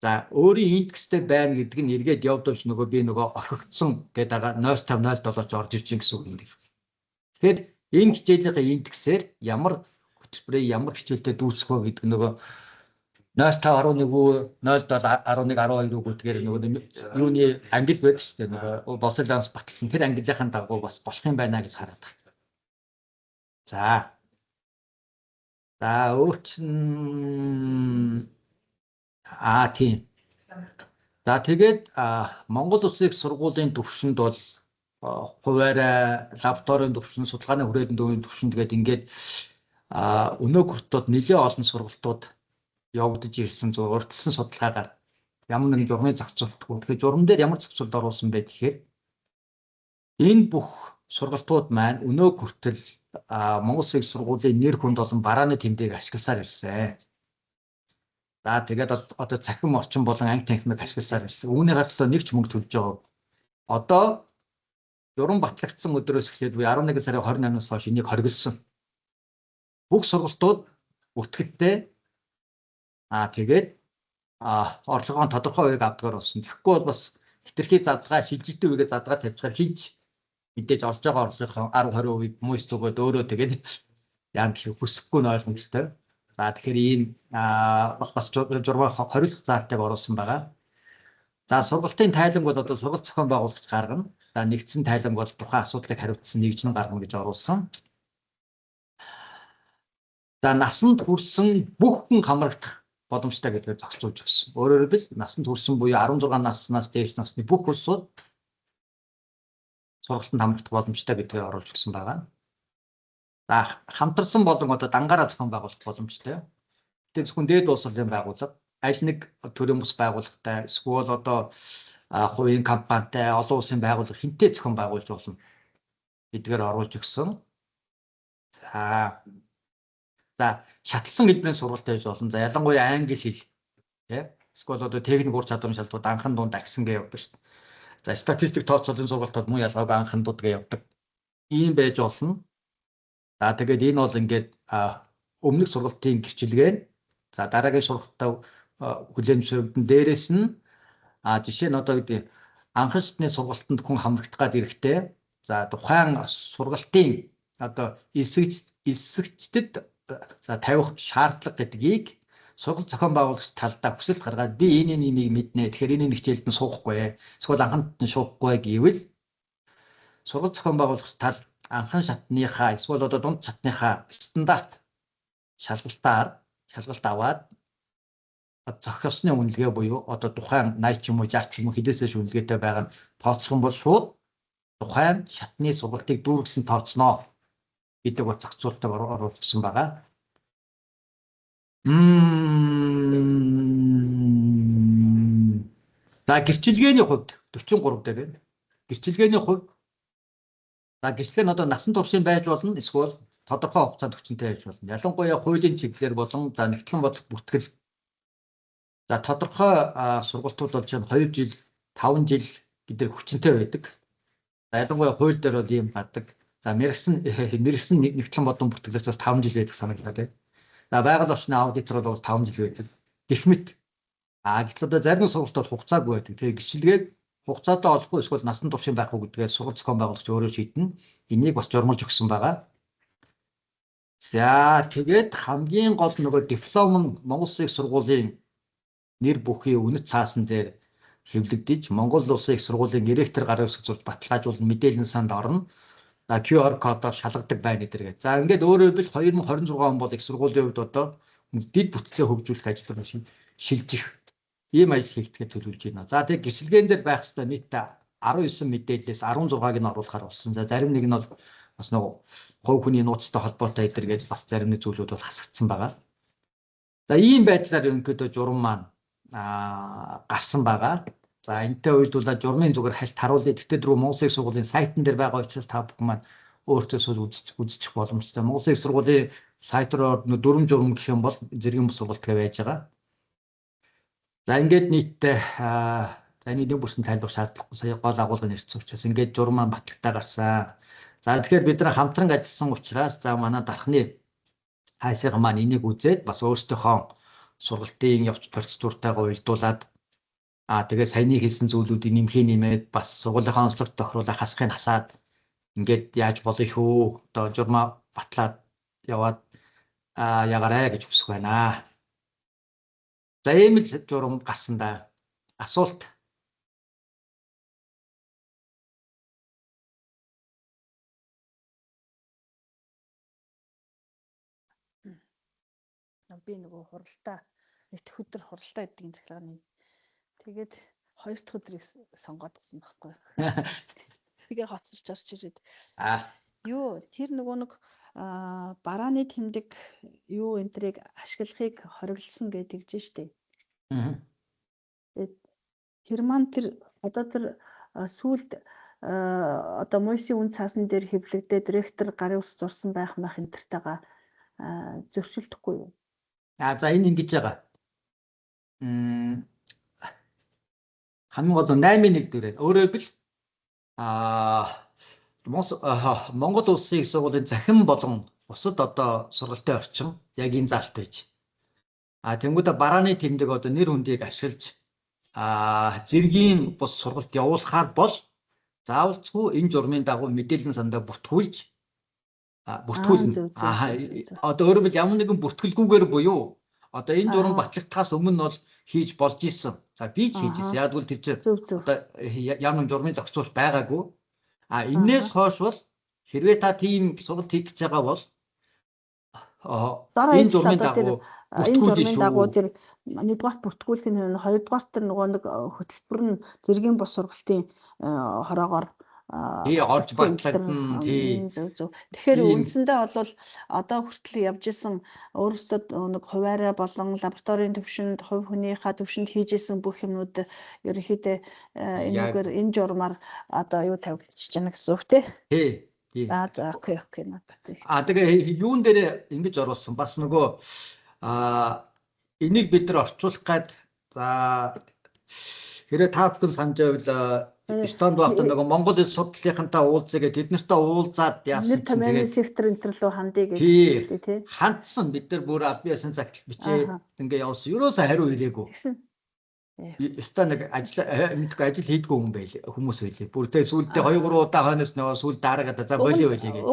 За, өөрийн индекстэй байна гэдэг нь эргээд явдвч нөгөө би нөгөө орхигдсон гэдэг байгаа 0.5 07 ч орж ирж гин гэсэн үг юм. Тэгэхээр энэ хичээлийнхээ индексээр ямар хөтөлбөрийг ямар хичээлтэй дүүцэх вэ гэдэг нөгөө 0.5 11 үү 0.7 11 12 үү гэдгээр нөгөө юуны ангил байдаг шүү дээ, нөгөө Босолонс баталсан тэр ангиллынхаа дагуу бас болох юм байна гэж хараад байна. За. За, өөр чин тийм. За, тэгээд Монгол Улсын сургуулийн түвшинд бол хуваарай лабораторийн түвшин, судалгааны хүрээлэн төвийн түвшинд гээд ингээд өнөө хүртэл нэлээд олон сургалтууд явагдаж ирсэн зөв урьдчилсан судалгаагаар ямар нэгэн журмын зохицуултгүй. Тэгэхээр журам дээр ямар зохицуулт оруулсан бэ гэхээр энэ бүх сургалтууд маань өнөө хүртэл Монгол Улсын сургуулийн нэр хүнд болон барааны тэмдгийг ашигласаар ирсэн. За, тэгээд одоо цахим орчин болон анги танхимыг ашигласаар ирсэн. Үүнийхээ төлөө нэг ч мөнгө төлж байгаа. Одоо журам батлагдсан өдрөөс эхлээд би 11 сарын 28-наас хойш энийг хоригдсон. Бүх сургалтууд бүртгэдтэй. Тэгээд орлогын тодорхой үеийг авдгаар болсон. Тэгэхгүй бол бас хэтэрхий задгаа шилжилтийн үегээ задгаа тавьчихаар хинч мэдээж олж байгаа орлогын 10 20% муус зүгөөд өөрөө тэгээд яам гэх хүсэхгүй нь ойлгомжтой. За, тэгэхээр ийм бас журмаа хориглох заалтыг оруулсан байгаа. За, сургалтын тайланг бол одоо сургалт зохион байгуулагч гаргана. За, нэгдсэн тайланг бол тухайн асуудлыг хариуцсан нэгжин гаргана гэж оруулсан. За, насанд хүрсэн бүх хүн хамрагдах боломжтой гэдгээр зохицуулж өгсөн. Өөрөөр хэлбэл насанд хүрсэн буюу 16 наснаас дээш насны бүх улсууд сургалтанд хамрагдах боломжтой гэдгээр оруулж өгсөн байгаа. За, хамтарсан болон одоо дангаараа зохион байгуулах боломжтой. Тэгээ зөвхөн дээд боловсролын байгууллага, аль нэг төрийн бус байгууллагатай, эсвэл одоо хувийн компанитай, олон улсын байгууллага хинтээ зохион байгуулж болно гэдгээр оруулж өгсөн. За, шатлсан хэлбэрийн сургалт тавьж болно. За, ялангуяа англи хэл тий. Эсвэл одоо техник ур чадварын шалгууд анхан дунд агсан гэж явдаг шүү дээ. За, статистик тооцоолын сургалтууд мөн ялгаагүй анхан дунд гэж явдаг. Ийм байж болно. За, тэгээд энэ бол ингээд өмнөх сургалтын гэрчилгээ. За, дараагийн сургалтаа хүлээн зөвшөөрөгдөн. Дээрээс нь жишээ нь одоо гэдэг анхан шатны сургалтанд хүн хамрагдах гад эрэхтэй. За, тухайн сургалтын одоо эсвэж элсэгчдэд за тавих шаардлага гэдгийг сургалт зохион байгуулагч талдаа хүсэлт гаргаад би энэ нэмийг мэднэ. Тэгэхээр энэ хичээлд нь суухгүй, эсвэл анханд нь шуухгүй гэвэл сургалт зохион байгуулагч тал анхан шатныхаа эсвэл одоо дунд шатныхаа стандарт шалгалтаар шалгалт аваад зохиосны үнэлгээ буюу одоо тухайн 80 ч юм уу 60 ч юм уу хэдээсээ үнэлгээтэй байгаа нь тооцох юм бол шууд тухайн шатны сургалтыг дүүргэсэн тооцноо гэдэг бол зохицуултыг оруулсан байгаа. За гэрчилгээний хувьд 43 дээр байна. Гэрчилгээний хувьд за гэрчлэг нь одоо насан туршийн байж болно эсвэл тодорхой хугацаанд хүчинтэй байж болно. Ялангуяа хуулийн чиглэлээр болон за нэгтлэн бодох бүртгэл за тодорхой сургалтууд бол чинь 2 жил, 5 жил гэдэг хүчинтэй байдаг. За ялангуяа хууль дээр бол ийм гадаг. За мэрэгсэн нэгтлэн бодон бүртгэлээс бас 5 жил байдаг санагдлаа тийм. За байгаль орчны аудитор бол бас 5 жил байдаг. Гэх мэт. Гэтэл одоо зарим сургалтууд хугацаагүй байдаг. Тэгээ гэрчилгээг хугацаатай олохгүй эсвэл насан туршийн байх уу гэдгээ сургалт зохион байгуулагч өөрөө шийднэ. Энийг бас журмалж өгсөн байгаа. За тэгээд хамгийн гол нөгөө диплом нь Монгол Улсын их сургуулийн нэр бүхий үнэт цаасан дээр хэвлэгдэж Монгол Улсын их сургуулийн ректор гарын үсэг зурж баталгаажуулан мэдээллийн санд орно. За QR кодоор шалгадаг байна гэдэргээ. За ингээд өөрөөр хэлбэл 2026 он бол их сургуулийн хувьд одоо дэд бүтцээ хөгжүүлэх ажил руу шилжих ийм ажил хийгдэхэд төлөвлөж байна. За тэгээд гэрчилгээн дээр байх ёстой нийтдээ 19 мэдээллээс 16-г нь оруулахар болсон. За зарим нэг нь бол бас нөгөө хувь хүний нууцтай холбоотой эдэргээд бас зарим нэг зүйлүүд бол хасагдсан байгаа. За ийм байдлаар ерөнхийдөө журам маань гарсан байгаа. За энэтэй уйлдуулаад журмын зүгээр хальт харуулъя. Гэхдээ дөрөв Монгол Их сургуулийн сайтн дээр байгаа учраас та бүхэн маань өөртөө үзчих боломжтой. Монгол Их сургуулийн сайт руу дөрвөн журам гэх юм бол зэргийн бус сургалт гэж байж байгаа. За ингээд нийтдээ за энэ нэг бүрсэн тайлбар шаардлагагүй сая гол агуулгыг ярьсан учраас ингээд журам маань баталгатай гарсан. За тэгэхээр бид нар хамтран ажилласан учраас за манай дархны хайсыг маань энийг үзээд бас өөрсдийнхөө сургалтын явц процедуртайгаа уялдуулаад тэгээ саяны хэлсэн зүйлүүдийг нэмхээ нэмээд бас сургуулийнхаа онцлогт тохируулах хасахыг хасаад ингээд яаж болно шүү. Одоо журмаа батлаад яваад ягаарай гэж хүсэх байна. За ийм л журам гарсан да. Асуулт. Би нөгөө хуралдаа нэгдэх өдөр хуралдаа гэдэг цахилгааны. Тэгээд хоёр дахь өдрийг сонгоод байсан байхгүй. Тэгээ хоцорч орч ирээд. Юу тэр нөгөө нэг барааны тэмдэг юу энтрийг ашиглахыг хориглосон гэдэг тэгж штэ. Тэгээд тэр маань тэр одоо тэр сүүлд одоо Мойсийн үн цаасан дээр хэвлэгдээд ректор гарын ус зурсан байх мах энтертайгаа зөрчилдөхгүй юу? За энэ ингэж байгаа. Хамгийн гол нь 8.1 дөрөв. Өөрөөр хэлбэл Монгол Улсын их сургуулийн захин болон бусад одоо сургалтын орчин яг энэ заалт байж. Тэнгүүдээ барааны тэмдэг одоо нэр хүндийг ашиглаж зэргийн бус сургалт явуулахаар бол заавалцгүй энэ журмын дагуу мэдээллийн сандаа бүртгүүлж бүртгүүлнэ. Одоо өөрөөр хэлбэл ямар нэгэн бүртгэлгүйгээр буюу одоо энэ журам батлагдахаас өмнө бол хийж болж исэн. За би ч хийж исэн. Яг бол тэр чинь одоо ямар нэгэн журмын зохицуулалт байгаагүй. Энээс хойш бол хэрвээ та тийм сургалт хийх гэж байгаа бол энэ журмын дагуу бүртгүүлнэ шүү. Дагуу тэр нэгдүгээрт бүртгүүлэх нь, хоёрдугаарт тэр нөгөө нэг хөтөлбөр нь зэргийн бус сургалтын хороогоор тий орж батлагдана тий. Зөв зөв. Тэгэхээр үндсэндээ бол одоо хүртэл явж исэн өөрсдөө нэг хуваарай болон лабораторийн төвшөнд хувь хүнийхээ төвшөнд хийж исэн бүх юмнууд ерөнхийдөө энэгээр энэ журмаар одоо юу тавигдчихэж байна гэсэн үг тий. Тий. Тий. За окей окей. Тэгээ юун дээр ингэж оруулсан бас нөгөө энийг бид нар орчуулах гад за хэрэг та бүхэн санаж байвал Эстонд байхдаа нөгөө Монгол улс судлалынхантай уулзъя гэдэг тэд нартай уулзаад яасан чинь тэгээд сектор энэ төр рүү хандъя гэж хэлсэн шүү дээ тий. Хандсан бид нар бүр аль биесэн загтал бичээд ингээ явсан. Ерөөсөө хариу ирээгүй. Эстон нэг ажил мэдгүй ажил хийдгүү хүн байл хүмүүс байлээ. Бүр тэгээ сүүлдээ 2 3 удаа хойноос нөгөө сүүл дараагаад за болио болио гэх.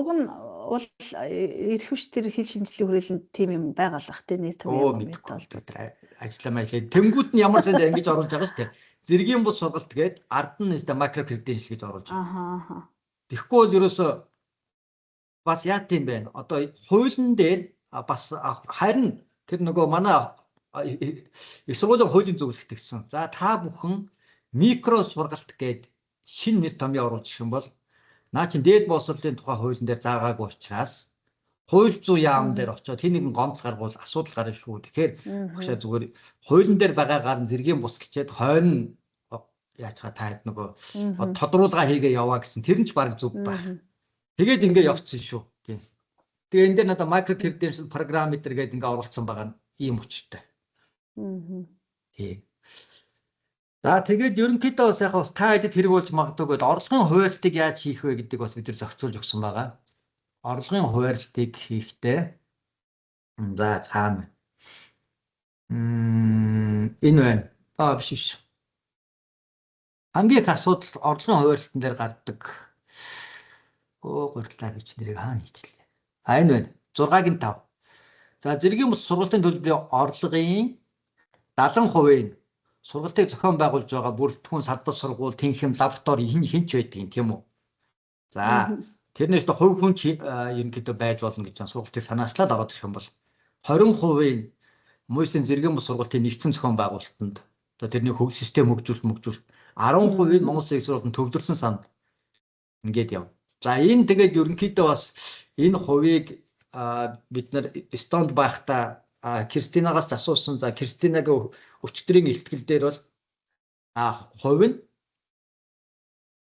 Уул ирэх биш тэр хэл шинжилгээ хүрээлэнд тийм юм байгаалах тий, нэр том юм бол тэр ажиллаа ажиллаа. Тэнгүүд нь ямар санд ингэж оруулж байгаа шүү дээ. Зэргийн бус сургалт гээд ард нь нэстэ micro credential гэж оруулж байгаа. Аа. Тэгэхгүй бол ерөөсөө бас яа тийм бэ? Одоо хуулийн дээр бас харин тэр нөгөө манай их сургуулийн хуулийн зөвлөлт гэсэн. За, та бүхэн микро сургалт гээд шинэ нэр томьёо оруулж ирэх юм бол наа чин дээд боловсролын тухай хуулийн дээр заагаагүй учраас хууль зүйн яам дээр очиод хэн нэгэн гомдол гаргуул асуудал гарна шүү. Тэгэхээр багшаа зүгээр хуулийн дээр байгаагаар нь зэргийн бус гэчээд хойно яаж ха та хэд нөгөө тодруулгаа хийгээ яваа гэсэн. Тэр нь ч баг зүг байх. Тэгээд ингээ явцсан шүү. Тийм. Тэгээ энэ дээр надаа micro credential program гэдэг ингээ оруулсан байгаа нь ийм учиртай. Тийм. За, тэгээд ерөнхийдөө бас яг бас та хэдэд хэрэг болж магадгүй гээд орлогын хуваарлтыг яаж хийх вэ гэдэг бас бид нар зохицуулж өгсөн байгаа. Орлогын хуваарлтыг хийхдээ за цаана. Энэ байна. Аа, биш биш. Хамгийн их асуудал орлогын хуваарлтан дээр гардаг. Өө, гурлаа, би чи нэрийг хаана хийчлээ. А, энэ байна. 6-гийн 5. За, зэргийн бус сургалтын төлбөрийн орлогын 70% нь сургалтыг зохион байгуулж байгаа бүрэлдэхүүн, салбар, сургууль, тэнхим, лаборатори хин хинч байдгийг, тийм үү? За, тэрнээс нь хувь хүн ерөнхийдөө байж болно гэж сургалтыг санаачлаад ороод ирэх юм бол 20% муйсын зэргийн бус сургалтын нэгдсэн зохион байгуулалтанд, одоо тэрний хөг систем хөгжүүлэлт мөгжүүлэлт, 10% нь Монгол Улсын их сургуулийн төвлөрсөн санд ингээд яв. За, энэ тэгээд ерөнхийдөө бас энэ хувийг бид нар Эстонд байхдаа Кристинагаас ч асуусан. За, Кристинагийн өчигдрийн илтгэл дээр бол хувь нь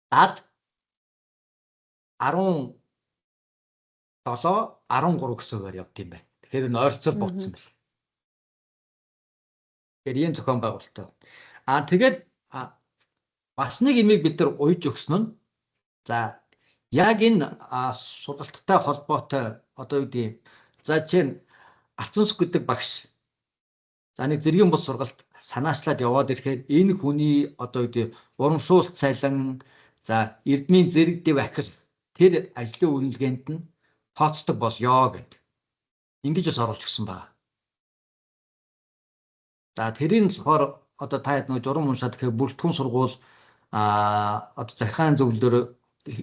70 17 13 гэсэн үгээр явд юм байна. Тэгэхээр энэ ойролцоол буутсан байна. Тэгэхээр ийм зохион байгуулалттай. Аа, тэгээд бас нэг имийг бид нар уйж өгсөн нь, за, яг энэ сургалттай холбоотой одоо юу гэдэг, за, чинь Алцансүх гэдэг багш, за, нэг зэргийн бус сургалт санаачлаад яваад ирэхээр энэ хүний одоо юу гэдэг урамшуулт цалин, за, эрдмийн зэрэг дэв ахил тэр ажлын үнэлгээнд нь тооцдог болёо гэд ингэж бас оруулж өгсөн байна. За, тэрийг болохоор одоо та хэд нэг журам уншаад гэхээр бүрэлдэхүүн сургууль одоо захиргааны зөвлөлөөр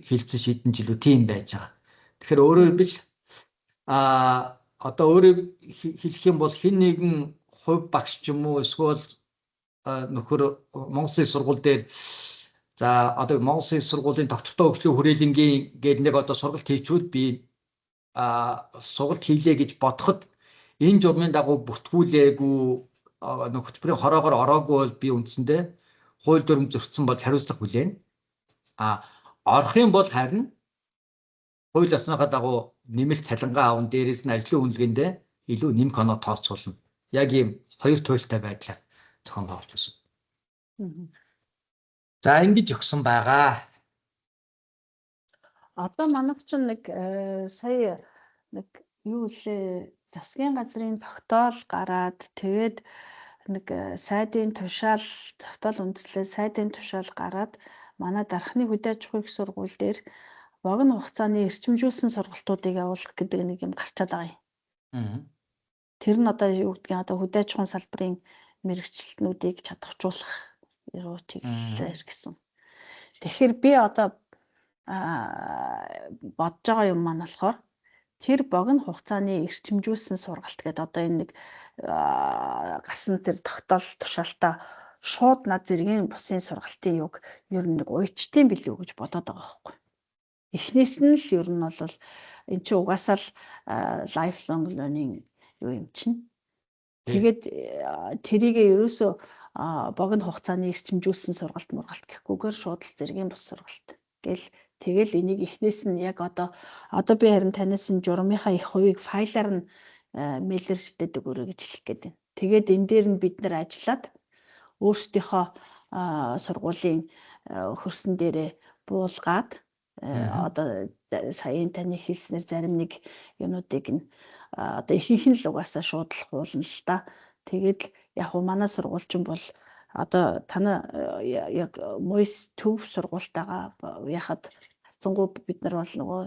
хэлцэн шийдэн жилүү тийм байж байгаа. Тэгэхээр өөрөөр хэлбэл одоо өөрөөр хэлэх юм бол хэн нэгэн хувь багш ч юм уу эсвэл нөхөр Монгол Улсын сургууль дээр, за, одоо Монгол Улсын сургуулийн доктортой хөгжлийн хүрээлэнгийн гээд нэг одоо сургалт хийчүүд би сургалт хийлээ гэж бодоход энэ журмын дагуу бүртгүүлээгүй, хөтөлбөрийн хороогоор ороогүй бол би үндсэндээ хууль дүрм зөрчсөн бол хариуцлага хүлээнэ. А орох юм бол харин хууль ёсныхаа дагуу нэмэлт цалингаа аван, дээрээс нь ажлын үнэлгээндээ илүү нэмэх оноо тооцоолно. Яг ийм хоёр туйлтай байдлаар зохион байгуулж байсан. За, ингэж өгсөн байгаа. Одоо манайх чинь нэг сая нэг юу лээ, засгийн газрын тогтоол гараад, тэгээд нэг сайдын тушаал, тогтоол үндэслэл, сайдын тушаал гараад, манай Дархны хөдөө аж ахуйн их сургууль дээр богино хугацааны эрчимжүүлсэн сургалтуудыг явуулах гэдэг нэг юм гарчаад байгаа юм. Тэр нь одоо юу гэдгийг одоо хөдөө аж ахуйн салбарын мэргэжилтнүүдийг чадахжуулах руу чиглэлээр гэсэн. Тэгэхээр би одоо бодож байгаа юм маань болохоор тэр богино хугацааны эрчимжүүлсэн сургалт гэдэг одоо энэ нэг гасан тэр тогтоол тушаалтаа шууд над зэргийн бусын сургалтын юг ер нь нэг уйчтын билүү гэж бодоод байгаа байхгүй. Эхнээс нь л ер нь бол эн чинь угаасаа л lifelong learning юу юм чинь. Тэгээд тэрийг ерөөсөө богино хугацааны эрчимжүүлсэн сургалт мургалт гэхгүйгээр шууд л зэргийн бус сургалт гэл, тэгэл энийг эхнээс нь яг одоо би харин танаас нь журмынхаа их хувийг файлаар нь мэйлэр шидэд өгөөрэй гэж хэлэх гээд байна. Тэгээд энэ дээр нь бид нар ажиллаад өөрсдийнхөө сургуулийн хөрсөн дээрээ буулгаад, одоо саяын таны хэлснээр зарим нэг юмнуудыг нь одоо ихэнх нь л угаасаа шууд л хуулна л та. Тэгээд яг уу манай сургууль бол одоо танаа яг Мойс төв сургуультайгаа яхад харьцангуй бид нар бол нөгөө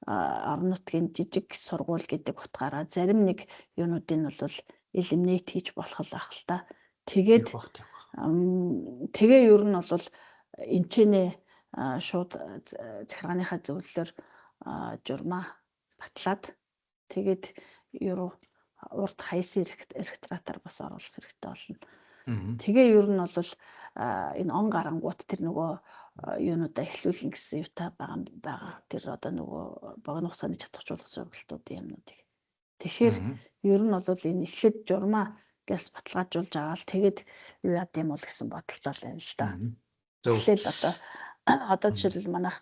орон нутгийн жижиг сургууль гэдэг утгаараа зарим нэг юунуудыг нь бол eliminate хийж болох л ах л та. Тэгээд тэгээ ер нь бол энчэнэ шууд захиргааныхаа зөвлөлөөр журмаа батлаад, тэгээд ерөө урд хаясан ректоратаар бас оруулах хэрэгтэй болно. Тэгээ ер нь бол энэ он гарангуут тэр нөгөө юунуудаа эхлүүлнэ гэсэн юутай байгаа. Тэр одоо нөгөө богино хугацааны чадахжуулах сургалтуудын юмнуудыг. Тэгэхээр ер нь бол энэ эхлээд журмаа гэс баталгаажуулж байгаа л, тэгээд юу яад юм бол гэсэн бодолтой л байна л да. Эхлээл одоо жишээлбэл манайх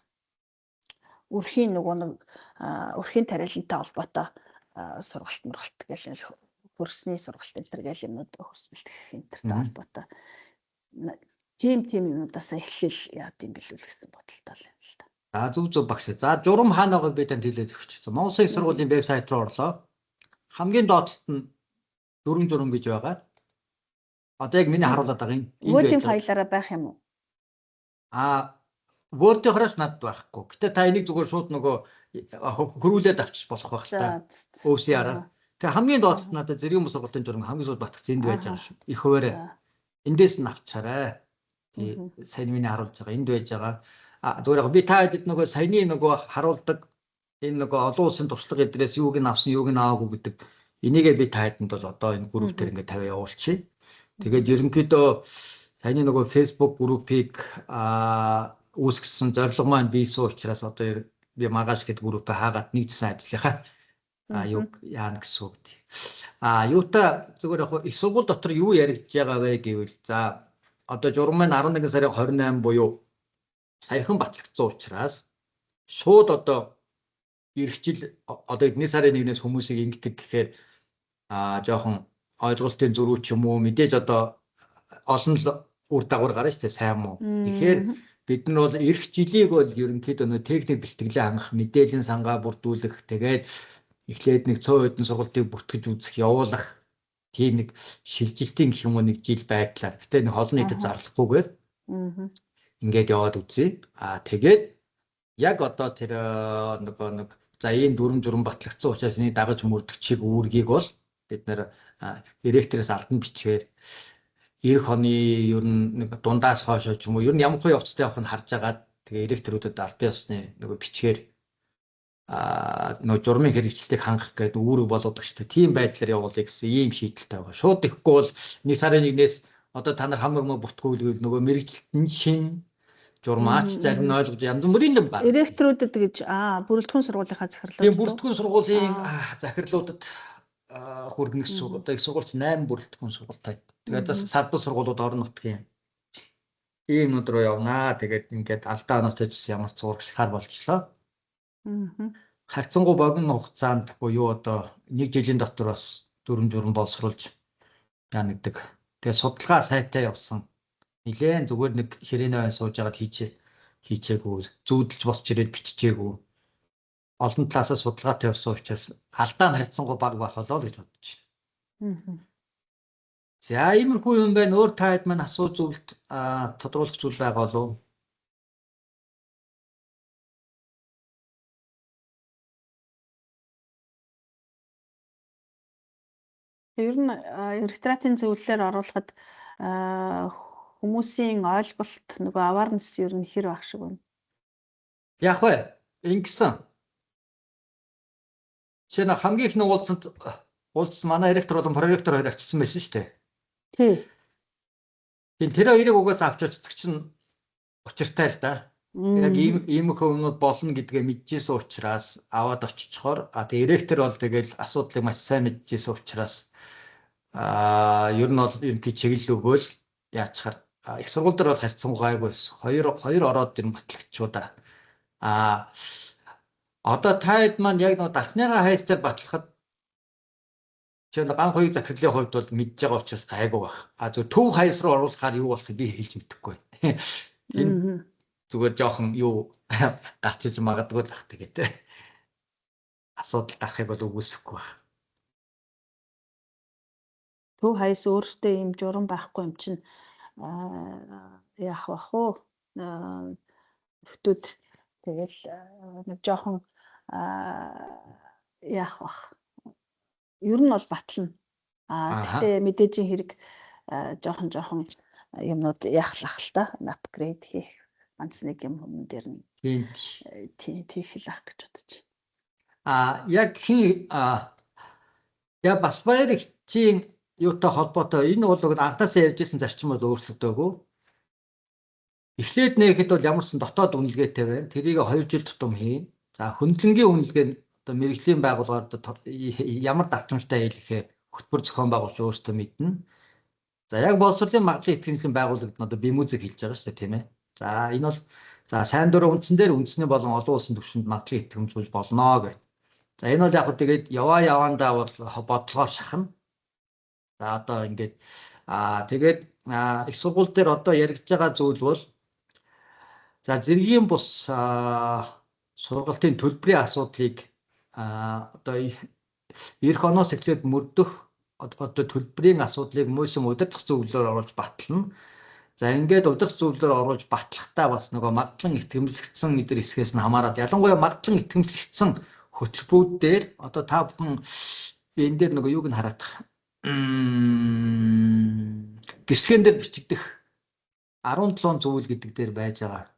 өрхийн нөгөө нэг өрхийн тариалантай холбоотой сургалт мургалт гэл, хөрсний сургалт энэ төр гэл юмнууд, хөрс бэлтгэх энэ тэртэй холбоотой тийм юмнуудаас эхлэл яад юм бэлүү гэсэн бодолтой л юм л та. За, зөв зөв, багш. За, журам хаана байгааг би танд хэлээд өгч. Монгол Их сургуулийн вебсайт руу орлоо. Хамгийн доод талд нь дөрвөн журам гэж байгаа. Одоо яг миний харуулад байгаа энэ энд байж байгаа. Файлаараа байх юм уу? А, Word-ийнхоос надад байхгүй. Гэтэ та энийг зүгээр шууд нөгөө хөрвүүлээд авчиж болох байх л та. OCR-аар. Тэгээ хамгийн доод талд надад зэргийн бус сургалтын журам хамгийн сүүлд батгсан энд байж байгаа шүү. Их хуваарай. Эндээс нь авчаарай. Тий, сайн миний харуулж байгаа энд байж байгаа. А, зүгээр яг би та хэд нөгөө саяны нөгөө харуулдаг энэ нөгөө олон улсын туршлага эдрээс юуг нь авсан, юуг нь аваагүй гэдэг энийгээ би та хэдэнд бол одоо энэ групп дээр ингээд тавиа явуулчихъя. Тэгээд ерөнхийдөө саяны нөгөө Facebook группийг үүсгэсэн зорилго маань бийсэн учраас одоо би маргааш гэдэг группээ хаагаад нэгдсэн ажлынхаа юг яана гэсэн үг. А, юутай зүгээр яг их сургууль дотор юу яригдж байгаа вэ гэвэл, за, одоо журам маань 11 сарын 28 буюу саяхан батлагдсан учраас шууд одоо ирэх жил одоо 1 сарын 1-ээс хүмүүсийг ингэдэг гэхээр жоохон ойлголтын зөрүү ч юм уу, мэдээж одоо олон л үр дагавар гарна шүү дээ, сайн муу. Тэгэхээр бид нар бол ирэх жилийг бол ерөнхийдөө нөө техник бэлтгэлээ хангах, мэдээллийн сангаа бүрдүүлэх, тэгээд эхлээд нэг цөөн хэдэн сургалтыг бүртгэж үзэх, явуулах тийм нэг шилжилтийн гэх юм уу нэг жил байдлаар. Гэтэ нэг олон нийтэд зарлахгүйгээр ингээд яваад үзье. Аа, тэгээд яг одоо тэр нөгөө нэг, за, ийм дүрм журам батлагдсан учраас энийг дагаж мөрдөх чиг үүргийг бол бид нэр ректорээс алдан бичгээр ирэх оны ер нь нэг дундаас хойш ч юм уу, ер нь ямар хөө явцтай явах нь харж агаад, тэгээ ректорүүдэд албан ёсны нөгөө бичгээр нөгөө журмын хэрэгжилтийг хангах гэдэг үүрэг болгодог шүү дээ. Тийм байдлаар явуулъя гэсэн ийм шийдэлтэй байгаа. Шууд ихгүй бол 1 сарын 1-ээс одоо та нар хамаг мө бүртгүүлвэл нөгөө мэрэгжилт нь шин журмаач зарим нь ойлгож янз бүрийн юм байна. Ректорүүдэд гэж бүрэлдэхүүн сургуулийнхаа захирлууд. Тийм, бүрэлдэхүүн сургуулийн захирлуудад хүргэнэ гэсэн үг. Одоо их сургуульч 8 бүрэлдэхүүн сургуультай. Тэгээд бас салбар сургуулиуд орон нутгийн ийм нүд рүү явнаа. Тэгээд ингээд алдаа оноотой ч ямар ч урагшлахаар болчлоо. Харьцангуй богино хугацаанд буюу одоо нэг жилийн дотор бас дүрм журам боловсруулж яа нэгдэг. Тэгээ судалгаа сайтай явсан. Нилээн зүгээр нэг ширээний ой сууж агаад хийчээгүй, зүүдэлж босч ирээд биччихээгүй. Олон талаасаа судалгаатай явсан учраас алдаа нь харьцангуй бага байх болоо л гэж бодож байна. За, иймэрхүү юм байна. Өөр та хэд маань асуу зүйлд тодруулах зүйл байгаа болов уу? Ер нь ректоратын зөвлөлөөр оруулахад хүмүүсийн ойлголт, нөгөө awareness ер нь хэр байх шиг байна? Яг вэ? Ингэсэн. Жишээ нь хамгийн ихний уулзсанд уулзсан манай ректор болон проректор хоёр очсон байсан шүү дээ. Тий. Тийм, тэр хоёрыг угаасаа авч очдог чинь учиртай л да. Яг ийм иймэрхүү юмнууд болно гэдгээ мэдчихсэн учраас аваад очичхоор, тэгээ ректор бол тэгэл асуудлыг маш сайн мэдчихсэн учраас ер нь бол ерөнхий чиглэл өгөөл яачаар их сургууль дээр бол харьцангуй гайгүй байсан. Хоёр хоёр ороод ер нь батлагчудаа. Одоо та хэд маань яг нэг дархныгаа хайс дээр батлахад чинь ган хоёрын захирлын хувьд бол мэдж байгаа учраас гайгүй байх. А зөв төв хайс руу оруулахаар юу болохыг би хэлж мэдэхгүй. Тийм, зүгээр жоохон юу гарч иж магадгүй л ах, тэгээд асуудал гарахыг бол үгүйсэхгүй байх. Төв хаяс өөртөө ийм журам байхгүй юм чинь яах бах уу? Нөхдүүд тэгэл нэг жоохон Яах бах. Ер нь бол батлна. Гэхдээ мэдээжийн хэрэг жоохон жоохон юмнууд яахлах л та, upgrade хийх ганц нэг юм хүмүүс дээр нь тийм тийх л ах гэж бодож байна. Яг хин я бас баяр ихчийн юутай холбоотой энэ бол уг анхнаасаа ярьжсэн зарчим бол өөрчлөгдөөгүй. Эхлээд нээхэд бол ямар ч дотоод үнэлгээтэй байна. Тэрийг 2 жил тутам хийн. За, хөндлөнгийн үнэлгээ нь одоо мэргэжлийн байгууллагаар одоо ямар давтамжтай хийлгэхээ хөтөлбөр зохион байгуулж өөртөө мэднэ. За, яг боловсролын магадлалын итгэмжлэн байгууллагад нь одоо бимүүзэг хэлж байгаа шүү дээ, тийм ээ. За, энэ бол за сайн дурын үндсэн дээр үндэсний болон олон улсын түвшинд магадлалын итгэмжлүүлж болно гэх. За, энэ бол яг хөө тэгээд яваа яваандаа бол бодлогоор шахна. За, одоо ингээд тэгээд их сургууль дээр одоо яригдж байгаа зүйл бол за зэргийн бус сургалтын төлбөрийн асуудлыг одоо эх оноос эхлээд мөрдөх одоо төлбөрийн асуудлыг муусан удирдах зөвлөлөөр оруулж батлана. За, ингээд удирдах зөвлөлөөр оруулж батлахдаа бас нөгөө магадлан итгэмжлэгдсэн эдгээр хэсгээс нь хамаарат, ялангуяа магадлан итгэмжлэгдсэн хөтөлбөрүүд дээр одоо та бүхэн энэ дээр нөгөө юуг нь хараад гисгэн дээр бичигдэх 17 зүйл гэдэг дээр байж байгаа.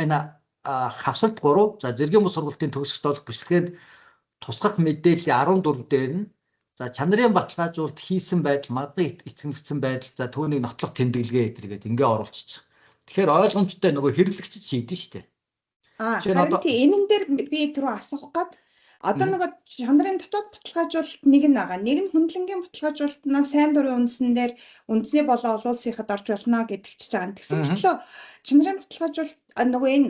Энэ хавсалт 3, за зэргийн бус сургалтын төгсгөлт болох бэлтгэнд тусгах мэдээллийн 14 дээр нь за чанарын баталгаажуулалт хийсэн байдал, магадлан эцэгнэгдсэн байдал, за түүнийг нотлох тэмдэглэгээ гэдэргээд ингээ оруулчих. Тэгэхээр ойлгомжтой нөгөө хэрэглэгчид шийдэн шүү дээ. Харин тий, энэн дээр би түрүү асуух гад одоо нөгөө чанарын дотоод баталгаажуулалт нэг нь байгаа. Нэг нь хөндлөнгийн баталгаажуулалт нь сайн дурын үндсэн дээр үндэсний болон олон улсынхад орж болно гэдэг чиж байгаа. Тэгсэн мэтлээ чанарын баталгаажуулалт нөгөө энэ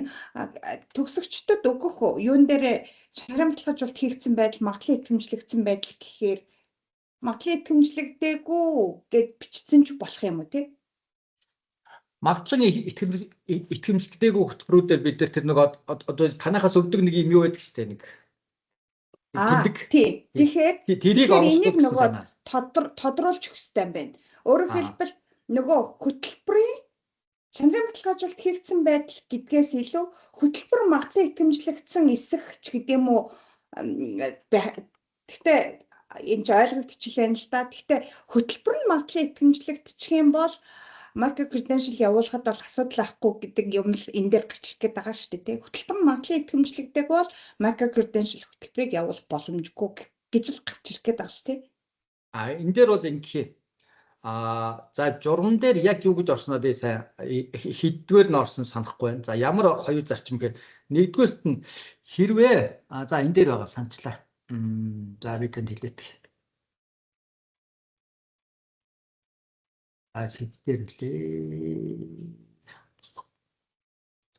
төгсөгчдөд өгөх юун дээр чанарын баталгаажуулалт хийгдсэн байдал, магадлан итгэмжлэгдсэн байдал гэхээр магадлан итгэмжлэгдээгүй гэд бичсэн ч болох юм уу тий? Магадлан итгэмжлэгдээгүй хөтөлбөрүүдээр бид тэр нэг одоо танахаас өгдөг нэг юм юу байдаг шүү дээ, нэг тэмдэг. Тий. Тэгэхээр тэрийг оруулах гэсэн санаа. Тодруулж өгөх хэрэгтэй юм байна. Өөрөөр хэлбэл нөгөө хөтөлбөрийн чанарын баталгаажуулалт хийгдсэн байдал гэдгээс илүү хөтөлбөр магадлан итгэмжлэгдсэн эсэх ч гэдэг юм уу. Гэхдээ энэ ч ойлгогдчихлээ л да. Гэхдээ хөтөлбөр нь магадлан итгэмжлэгдчих юм бол micro credential явуулахад бол асуудал байхгүй гэдэг юм л энэ дээр гарч ирэх гээд байгаа шүү дээ, тий. Хөтөлбөр магадлан итгэмжлэгдэг бол micro credential хөтөлбөрийг явуулах боломжгүй гэж л гарч ирэх гээд байгаа шүү дээ. Энэ дээр бол ингэх. За журам дээр яг юу гэж орсноо би сайн хэддүгээр нь орсон санахгүй байна. За, ямар хоёр зарчим гэхээр нэгдүгээрт нь хэрвээ за энэ дээр байгаа санчлаа. За, би танд хэлээд. Хэд дээр нөлээ.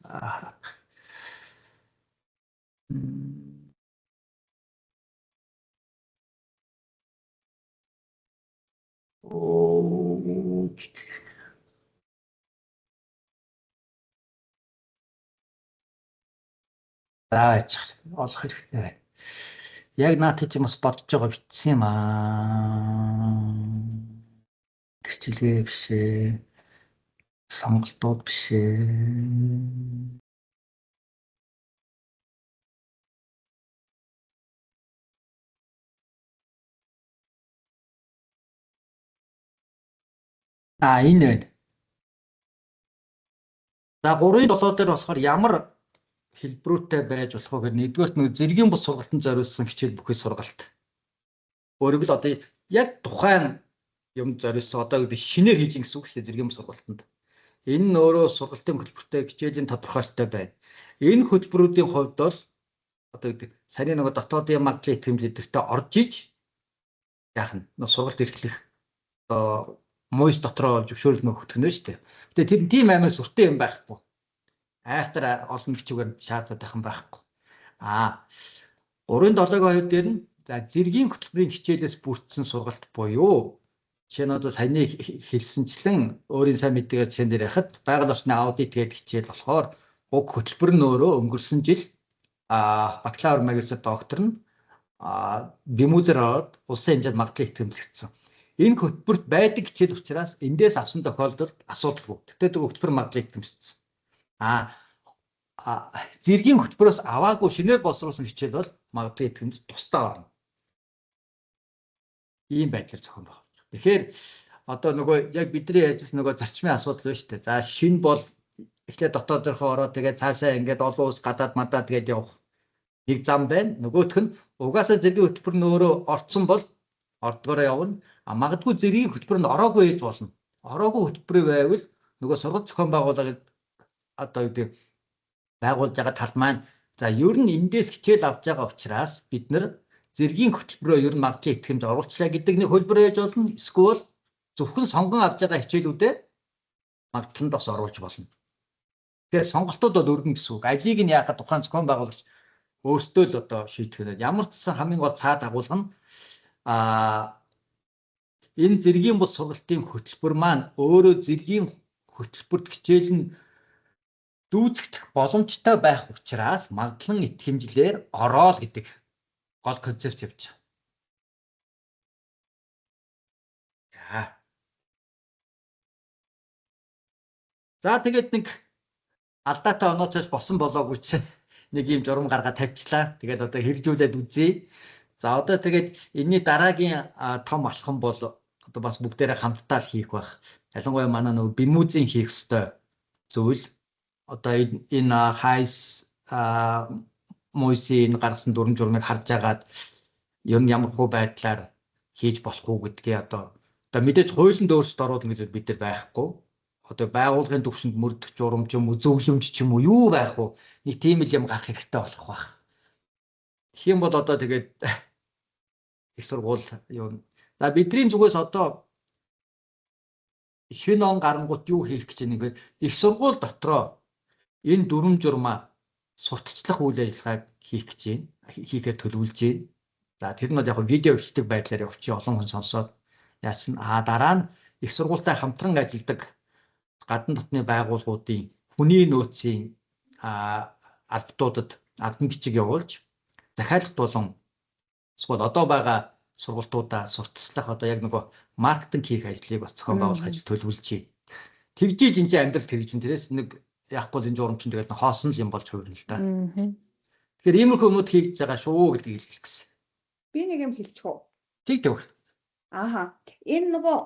За. Оо. За, олох хэрэгтэй байна. Яг наад чи бас бодож байгаа бичсэн юм аа. Гэрчилгээ биш ээ. Сонголтууд биш ээ. Энэ байна. За, 3-7 дээр болохоор ямар хэлбэрүүтэй байж болох вэ гэхээр нэгдүгээрт нэг зэргийн бус сургалтанд зориулсан хичээл бүхий сургалт. Өөрөөр хэлбэл одоо яг тухайн юм зориулсан, одоо гэдэг шинээр хийж ин гэсэн үг шүү дээ зэргийн бус сургалтанд. Энэ нь өөрөө сургалтын хөтөлбөртэй, хичээлийн тодорхойлолттой байна. Энэ хөтөлбөрүүдийн хувьд бол одоо гэдэг саяны нөгөө дотоодын магадлалын итгэмж эдэртээ орж иж яах нь сургалт эрхлэх одоо муйс дотроо зөвшөөрөл мөх өгөх нь шүү дээ. Гэтэ тэр тийм амар сүртэй юм байхгүй. Айхтар олон бичвээр шаардаад байх юм байхгүй. 3-7-гийн 2 дээр нь за зэргийн хөтөлбөрийн хичээлээс бүрдсэн сургалт буюу жишээ нь одоо саяны хэлсэнчлэн өөрийн сайн мэдээгээр жишээн дээр яхад байгаль орчны аудит гэдэг хичээл болохоор уг хөтөлбөр нь өөрөө өнгөрсөн жил бакалавр, магистр, доктор нь бимүүзэр ороод улсын хэмжээнд магадлал итгэмжлэгдсэн. Энэ хөтөлбөрт байдаг хичээл учраас эндээс авсан тохиолдолд асуудалгүй. Тэгтээ тэр хөтөлбөр магадлал итгэмжлэгдсэн. Зэргийн хөтөлбөрөөс аваагүй шинээр боловсруулсан хичээл бол магадлан итгэмж тусдаа орно. Ийм байдлаар зохион байгуулж. Тэгэхээр одоо нөгөө яг бидний ярьжсэн нөгөө зарчмын асуудал байна шүү дээ. За, шинэ бол эхлээд дотоодынхоо ороод, тэгээд цаашаа ингээд олон улс, гадаад мадаад тэгээд явах нэг зам байна. Нөгөөх нь угаасаа зэргийн хөтөлбөр нь өөрөө орцсон бол ордгоороо явна. А магадгүй зэргийн хөтөлбөр нь ороогүй ээж болно. Ороогүй хөтөлбөр байвал нөгөө сургалт зохион байгуулалт одоо юу гэдэг байгуулж байгаа тал маань, за, ер нь эндээс хичээл авч байгаа учраас бид нар зэргийн хөтөлбөрөө ер нь магадлан итгэмж оруулчлаа гэдэг нэг хөлбөр ээж болно. Эсвэл зөвхөн сонгон авч байгаа хичээлүүдээ магадлалд бас оруулж болно. Тэгэхээр сонголтууд бол өргөн гэсэн үг. Алийг нь яахад тухайн зохион байгуулагч өөрсдөө л одоо шийдэх нь. Ямар ч гэсэн хамгийн гол цаад агуулга нь энэ зэргийн бус сургалтын хөтөлбөр маань өөрөө зэргийн хөтөлбөрт хичээл нь дүүцэгдэх боломжтой байх учраас магадлан итгэмжлэр ороол гэдэг гол концепц явж байгаа. За. За, тэгээд нэг алдаатай онооцоос босон болоогүй чинь нэг юм журам гаргаад тавьчлаа. Тэгээд одоо хэрэгжүүлээд үзье. За, одоо тэгээд энэний дараагийн том алхам бол одоо бас бүгдээрээ хамтдаа л хийх байх. Ялангуяа манай нөгөө бимүүзийн хийх ёстой зүйл одоо энэ хайс мойси энэ гаргасан дүрм журмыг харж агаад ер нь ямар хуу байдлаар хийж болох уу гэдгээ одоо мэдээж хуулинд өөрчлөлт оруулна гэж бид нар байхгүй. Одоо байгууллагын түвшинд мөрдөх журам ч юм уу, зөвлөмж ч юм уу, юу байх вэ? Нэг тийм л юм гарах хэрэгтэй болох байх. Тэгэх юм бол одоо тэгээд их сургууль юу. За, бидний зүгээс одоо шинэ он гарангуут юу хийх гэж байна гэхээр их сургууль дотроо энэ дүрм журмаа сурталчлах үйл ажиллагааг хийх гэж байна. Хийхээр төлөвлөж байна. За, тэр нь бол яг видео бичлэг байдлаар явчих, олон хүн сонсоод яач нь дараа нь их сургуультай хамтран ажилладаг гадна дотны байгууллагуудын хүний нөөцийн албадуудад албан бичиг явуулж, захиалгат болон эсвэл одоо байгаа сургалтуудаа сурталчлах, одоо яг нөгөө маркетинг хийх ажлыг бас зохион байгуулах ажил төлөвлөж байна. Тэгжиж энэ чинь амьдрал тэрэж чинь тэрээс нэг яахгүй л энэ журам чинь тэгээд хоосон л юм болж хувирна л да. Тэгэхээр иймэрхүү юмнууд хийж байгаа шүү гэдгийг хэлэх гэсэн. Би нэг юм хэлчих үү? Тэг тэг. Ааха. Энэ нөгөө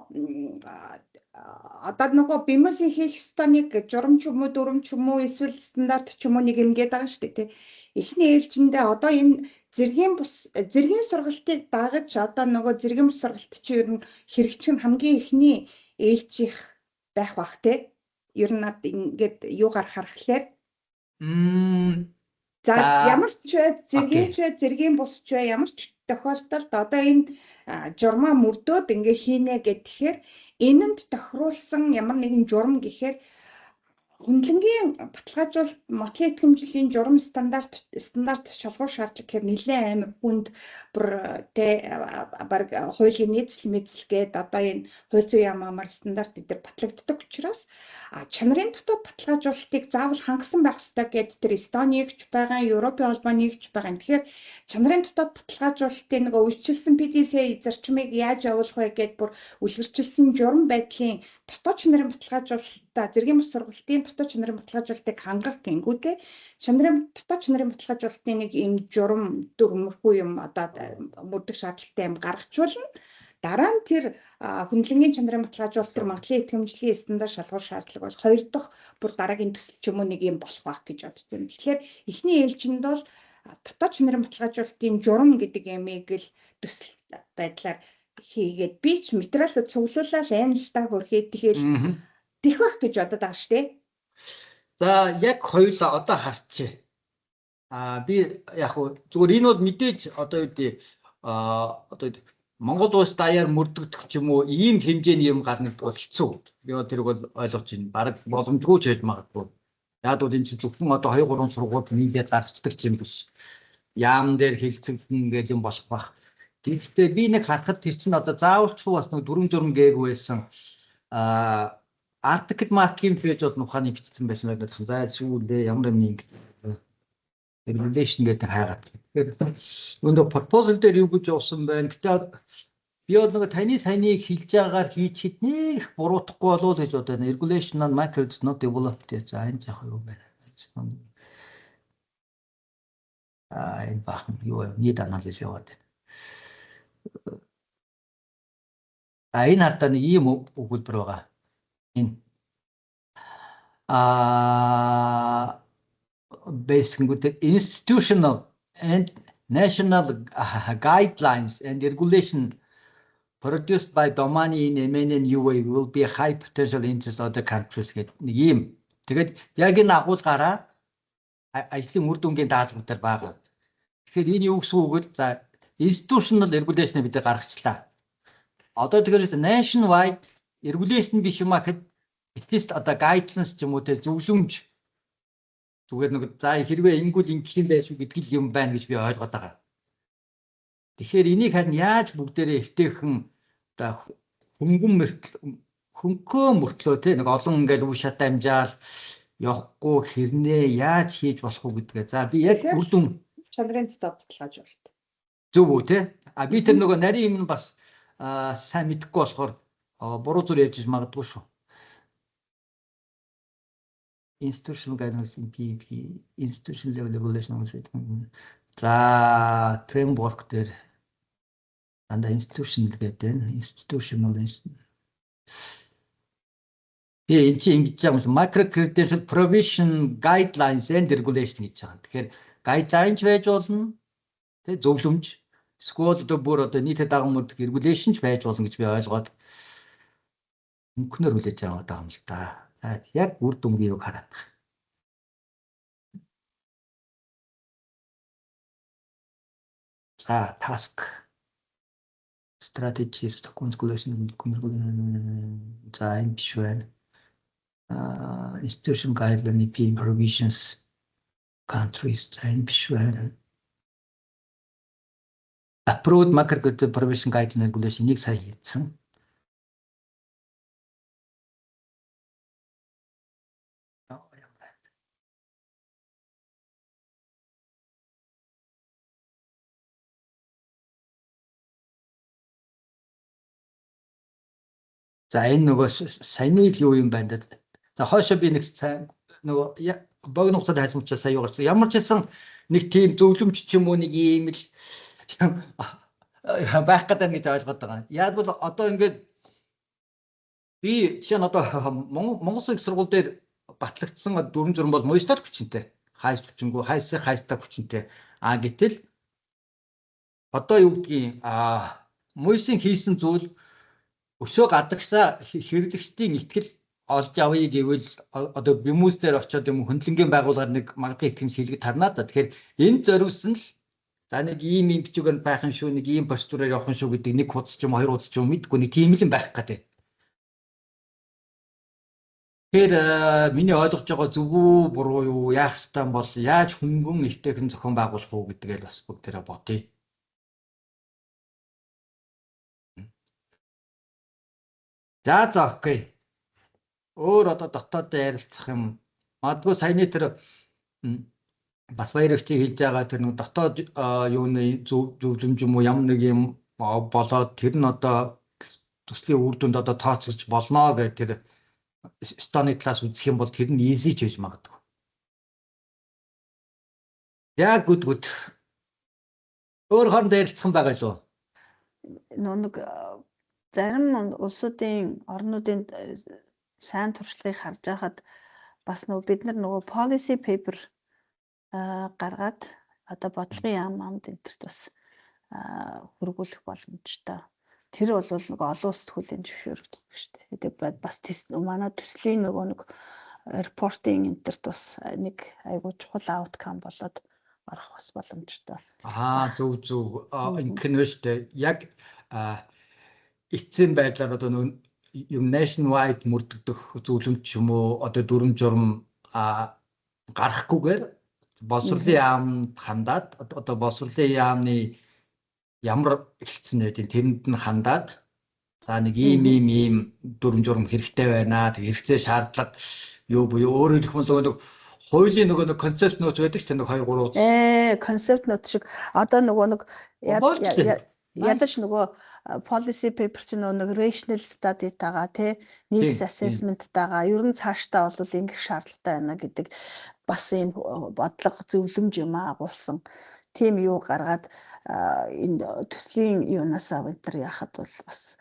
одоо нөгөө бимэсийн хийх ёстой нэг журам ч юм уу, дүрм ч юм уу, эсвэл стандарт ч юм уу нэг юм гээд байгаа шүү дээ, тий. Эхний ээлжиндээ одоо энэ зэргийн бус зэргийн сургалтыг дагаж, одоо нөгөө зэргийн бус сургалт чинь ер нь хэрэгжих нь хамгийн эхний ээлжих байх бах, тий. Ер нь над ингээд юугаар харахлаар за, ямар ч бай, зэргийн ч бай, зэргийн бус ч бай, ямар ч тохиолдолд одоо энэ журмаа мөрдөөд ингээ хийнэ гэхээр энэнд тохируулсан ямар нэгэн журам гэхээр хөндлөнгийн баталгаажуулалт, магадлан итгэмжлийн журам, стандарт шалгуур шаардлага гэхээр нэлээд амар хүнд бүр тэ, баг хуулийн нийцэл мэдсэл гээд одоо энэ хууль зүйн яамаар стандарт эдэр батлагддаг учраас чанарын дотоод баталгаажуулалтыг заавал хангасан байх ёстой гээд тэр Эстониг ч байгаа, Европын холбооныг ч байгаа. Тэгэхээр чанарын дотоод баталгаажуулалтын нөгөө үйлчилсэн PDCA зарчмыг яаж явуулах вэ гээд бүр үлгэрчилсэн журам байдлын дотоод чанарын баталгаажуулалтаа, зэргийн бус сургалтын дотоод чанарын баталгаажуулалтыг хангах гингүүтээ чанарын дотоод чанарын баталгаажуулалтын нэг юм журам дүрмэрхүү юм одоо мөрдөх шаардлагатай юм гаргачулна. Дараа нь тэр хөндлөнгийн чанарын баталгаажуулалт, төр магадлан итгэмжлийн стандарт, шалгуур шаардлага бол хоёр дахь бүр дараагийн төсөл ч юм уу нэг юм болох байх гэж бодож байна. Тэгэхээр эхний ээлжинд бол дотоод чанарын баталгаажуулалтын журам гэдэг ямыг л төсөл байдлаар хийгээд би ч материалууд цуглуулаад айн л та хөрхий, тэгэл тех байх гэж бодод байгаа шүү дээ. За, яг хоёулаа одоо харчээ. Би яг хуу зүгээр энэ бол мэдээж одоо юу гэдэг одоо Монгол улс даяар мөрдөгдөх ч юм уу, ийм хэмжээний юм гарна гэдэг бол хэцүү. Би бол тэрийг бол ойлгож байна. Бараг боломжгүй ч байж магадгүй. Яг бол энэ чинь зөвхөн одоо 2 3 сургууль нийлээд гаргацдаг юм биш. Яам дээр хилцэгдэн гэж юм болох бах. Гэхдээ би нэг харахад тэр чинь одоо заавалчгүй бас нэг дүрм журм гээгүй байсан. Article marking page бол ухааны бичсэн байсан гэдэг. За, сүүлдээ ямар юм нэг regulation гэдэг хайгаад. Тэгэхээр өнөө proposal дээр юу гэж явсан байна. Гэтэ би бол нэг таны саяны хэлж байгаагаар хийчихэд нэг их буруутахгүй болов уу гэж бодож байна. Regulation on micro not developed гэж. За, энэ заах юу байна. Энэ баахан юу вэ? Need analysis яваад байна. Энэ хардаа нэг ийм өгүүлбэр байгаа. Энэ basic institutional and national guidelines and regulation produced by Domani in MNN UA will be high potential interest other countries гэдэг нэг ийм. Тэгээд яг энэ агуулгаараа ажлын үр дүнгийн даалгавар дээр байгаа. Тэгэхээр энэ юу гэсэн үг вэ? За, institutional regulation бид гаргачлаа. Одоо тэгэхээр nationwide regulation биш юм а гэхэд at least одоо guidelines ч юм уу, те, зөвлөмж, зүгээр нэг за хэрвээ ингэвэл ингэх юм байх шүү гэдэг л юм байна гэж би ойлгоод байгаа. Тэгэхээр энийг харин яаж бүгдээрээ эвтэйхэн одоо хөнгөн мөртл хөнгөө мөртлөө, те, нэг олон ингээл үе шат амжаал явахгүй хэрнээ яаж хийж болох уу гэдгээ. За, би яг үр дүн чанарын дотоод баталгаажуулалт. Зөв үү, те? А би тэр нөгөө нарийн юм нь бас сайн мэдэхгүй болохоор буруу зүр ярьж магадгүй шүү. Institutional guidance in PEP, institution level regulation. За, framework дээр дандаа institutional гэдэг байна. Institutional. Тэгээ энэ чинь ингэж байгаа юм, micro credential provision guidelines and regulation гэж байгаа. Тэгэхээр guidelines байж болно. Тэ, зөвлөмж. Эсвэл одоо бүр одоо нийтэд даган мөрдөх regulation ч байж болно гэж би ойлгоод мөнхнөр хүлээж аваад байгаа юм л да. За, яг үр дүнгийн юг хараад байгаа. За, task strategies, document collection, за, энэ биш байна. Institution guideline EP provisions countries, за, энэ биш байна. Approved micro provision guideline regulation нэг сая хийсэн. За, энэ нөгөө саяны л юу юм байна да. За, хойшоо би нэг сайн нөгөө богино хугацаанд хайсан сая юу гарсан. Ямар ч байсан нэг тийм зөвлөмж ч юм уу, нэг ийм л байх гэдэг гэж ойлгоод байгаа. Яг бол одоо ингээд би жишээ нь одоо Монгол Улсын их сургууль дээр батлагдсан дүрм журам бол муйстар хүчинтэй. Хайс хүчингүү, хайсаа хайстай хүчинтэй. А гэтэл одоо юу гэдгийг муйсын хийсэн зүйл өсөө гадагшаа хэрэглэгчдийн итгэл олж авъя гэвэл одоо бимүүс дээр очиод юм хөндлөнгийн байгууллагаар нэг магадгүй итгэмж хийлгэд тарнаа да. Тэгэхээр энэ зориулсан л за нэг ийм ийм бичгээр байх юм шүү, нэг ийм процедураар явах юм шүү гэдэг нэг хуудас ч юм, хоёр хуудас ч юм, мэдгүй нэг тийм л юм байх гэдэг. Тэгэхээр миний ойлгож байгаа зөв үү, буруу юу, яах ёстой юм бол, яаж хөнгөн эвтэйхэн зохион байгуулах уу гэдгээл бас бүгдээрээ бодъё. За, okay. Өөр одоо дотоод ярилцах юм. Магадгүй саяны тэр бас баярагчийн хэлж байгаа тэр нэг дотоод юуны зөвлөмж юм уу, ямар нэг юм болоод тэр нь одоо төслийн үр дүнд одоо тооцож болно гэх тэр Эстоны талаас үзэх юм бол тэр нь easy ч байж магадгүй. Яг good, good. Өөр хоорондоо ярилцах юм байгаа юу? Нөө нэг зарим улсуудын орнуудын сайн туршлагыг харж байхад бас нөгөө бид нар нөгөө policy paper гаргаад одоо бодлогын яам амд энтерт бас хөргүүлэх боломжтой. Тэр бол нэг олон улсад хүлээн зөвшөөрөгддөг шүү дээ. Тэгээд бас манай төслийн нөгөө нэг reporting энтерт бас нэг айгуу чухал outcome болоод орох бас боломжтой. Аа, зөв. Ингэх нь шүү дээ. Яг эцсийн байдлаар одоо нөгөө юм nationwide мөрдөгдөх зөвлөмж ч юм уу, одоо дүрм журм гарахгүйгээр боловсролын яамд хандаад, одоо боловсролын яамны ямар хэлцэн байдیں۔ Тэрэнд нь хандаад за нэг ийм ийм ийм дүрм журм хэрэгтэй байна. Тэг хэрэгцээ шаардлага юу буюу өөрөөр хэлэх юм бол нөгөө хуулийн нөгөө нэг concept note байдаг ч нэг 2 3 хуудас. Concept note шиг одоо нөгөө нэг ядаж нөгөө policy paper чинь нөгөө нэг rational study-тагаа, тий, needs assessment-тагаа ер нь цаашдаа бол ингэх шаардлагатай байна гэдэг бас ийм бодлого зөвлөмж юм агуулсан. Тийм юу гаргаад энэ төслийн юунаасаа бид нар яхад бол бас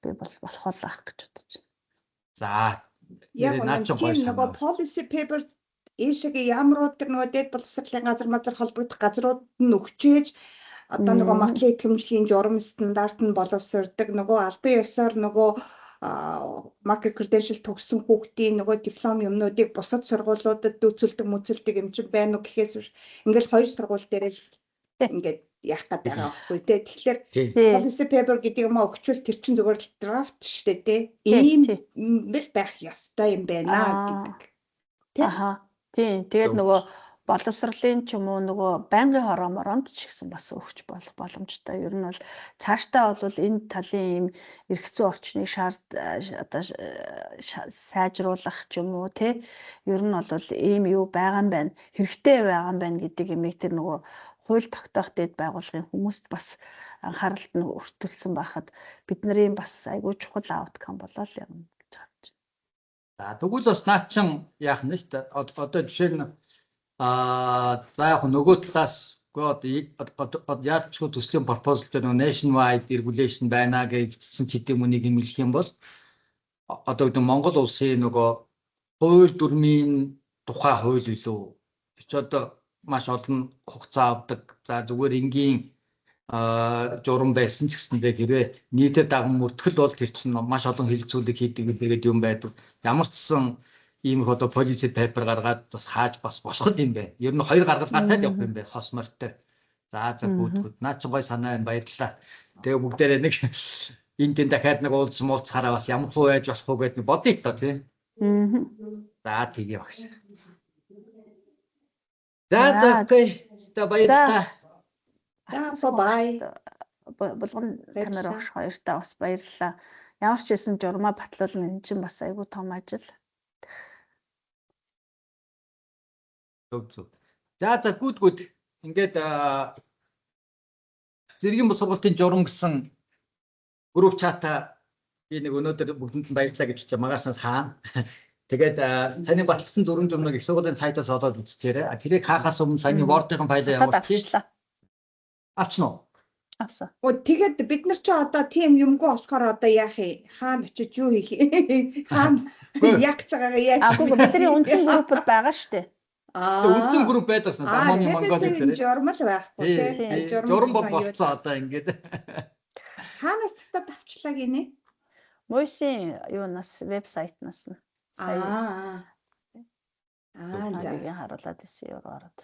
би бол болох л ах гэж бодож байна. За, Яг наа үнэн чи гоё тийм нөгөө санаа. Policy paper ийшээгээ ямрууд тэр нөгөө дээд боловсролын газар мазар холбогдох газрууд нь өгчээж, одоо нөгөө магадлал итгэмжлийн журам стандарт нь боловсрдог, нөгөө албан ёсоор нөгөө micro credential төгссөн хүүхдийн нөгөө диплом юмнуудыг бусад сургуулиудад дүүцэлдэг мүцэлдэг юм чинь байна уу гэхээс биш, ингээл хоёр сургууль дээрээ л ингээд яах гээд байгаа байхгүй те. Тэгэхээр policy paper гэдэг юм өгчвөл тэр чинь зүгээр л draft шүү дээ те. Ийм л байх ёстой юм байна гэдэг. Тэ? Аха. Тийм. Тэгээд нөгөө боловсролын ч юм уу, нөгөө байнгын хороо мороонд ч гэсэн бас өгч болох боломжтой. Ер нь бол цаашдаа бол энэ талын ийм эрх зүйн орчныг шаард одоо сайжруулах ч юм уу, те, ер нь бол ийм юу байгаа юм байна, хэрэгтэй байгаа юм байна гэдэг юмыг тэр нөгөө хууль тогтоох дэд байгууллагын хүмүүст бас анхааралд нь өртүүлсэн байхад бидний бас айгүй чухал outcome болоо л юм гэж харж байна. За, тэгвэл бас наа чин яах нь шүү дээ. Одоо жишээ нь за яг нөгөө талаас үгүй одоо яалчгүй төслийн proposal дээр нөгөө nationwide regulation байна гэж бичсэн ч гэдэм үнийг юм хэлэх юм бол одоо гэдэг Монгол улсын нөгөө хууль дүрмийн тухай хууль илүү чи одоо маш олон хугацаа авдаг. За, зүгээр энгийн журам байсан ч гэсэндээ хэрвээ нийтээр даган мөртгөл бол тэр чинь маш олон хэлэлцүүлэг хийдэг гэдэг юм байдаг. Ямар ч сан иймэрхүү одоо policy paper гаргаад бас хааж бас болох юм байна. Ер нь хоёр гаргалгаатай л явах юм байна, хос морьтой. За, good, good. Наа чи гой санаа байна, баярлалаа. Тэгээ бүгдээрээ нэг энэ тэн дахиад нэг уулзсан муулцахаараа бас ямар хуу байж болох уу гэдээ бодъё л доо, тий. За, тэгээ багш. За, okay. За, баярлалаа. За, bye. Булган Тамир багш хоёртаа бас баярлалаа. Ямар ч хэлсэн журмаа батлуулна, энэ чинь бас айгүй том ажил. Зөв. За, good, good. Ингээд зэргийн бус сургалтын журам гэсэн group chat аа би нэг өнөөдөр бүгдэнд нь баярлалаа гэж хэлсэн. Маргаашнаас хаана. Тэгээд саяны баталсан дөрвөн журмыг их сургуулийн сайтаас олоод үзчихээрэй. Тэрийг хаахаас өмнө саяны Word-ын файлаа явуулчих. Авчихна уу? Авсан. Оо, тэгээд бид нар чи одоо тийм юмгүй болохоор одоо яах юм? Хаана очиж юу хийх юм? Хаана яг ч байгаагаа яаж? Аагүй, бидний үндсэн группд байгаа шүү дээ. Аа. Үндсэн групп байдаг сан. Даманы Монгол гэдэг. Журмал байхгүй тий. Журам бол болцсон одоо ингээд. Хаанаас татаад авчлаа гинэ? MUIS-ийн юунаас, вебсайтнаас нь. Аа. Аа, за. Харуулад ирсэн юу ороод.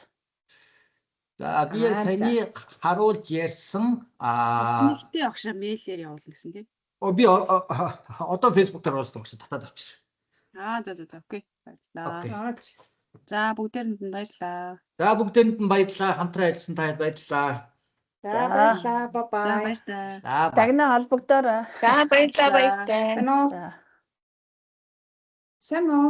За, би яг саяны харуулж ярьсан нэгтэй огшоо мэйлээр явуулна гэсэн, тийм. Оо, би одоо Facebook дээр оруулсан багш, татаад авчих. Аа, за, okay. Баярлалаа. За, бүгдээрэнд нь баярлалаа. За, бүгдээрэнд нь баярлалаа. Хамтран ажилласан танд баярлалаа. За, баярлалаа. Bye bye. За, баяртай. За, Дагна холбогдоорой. За, баярлалаа, баяртай. Сайн уу? Сайн уу?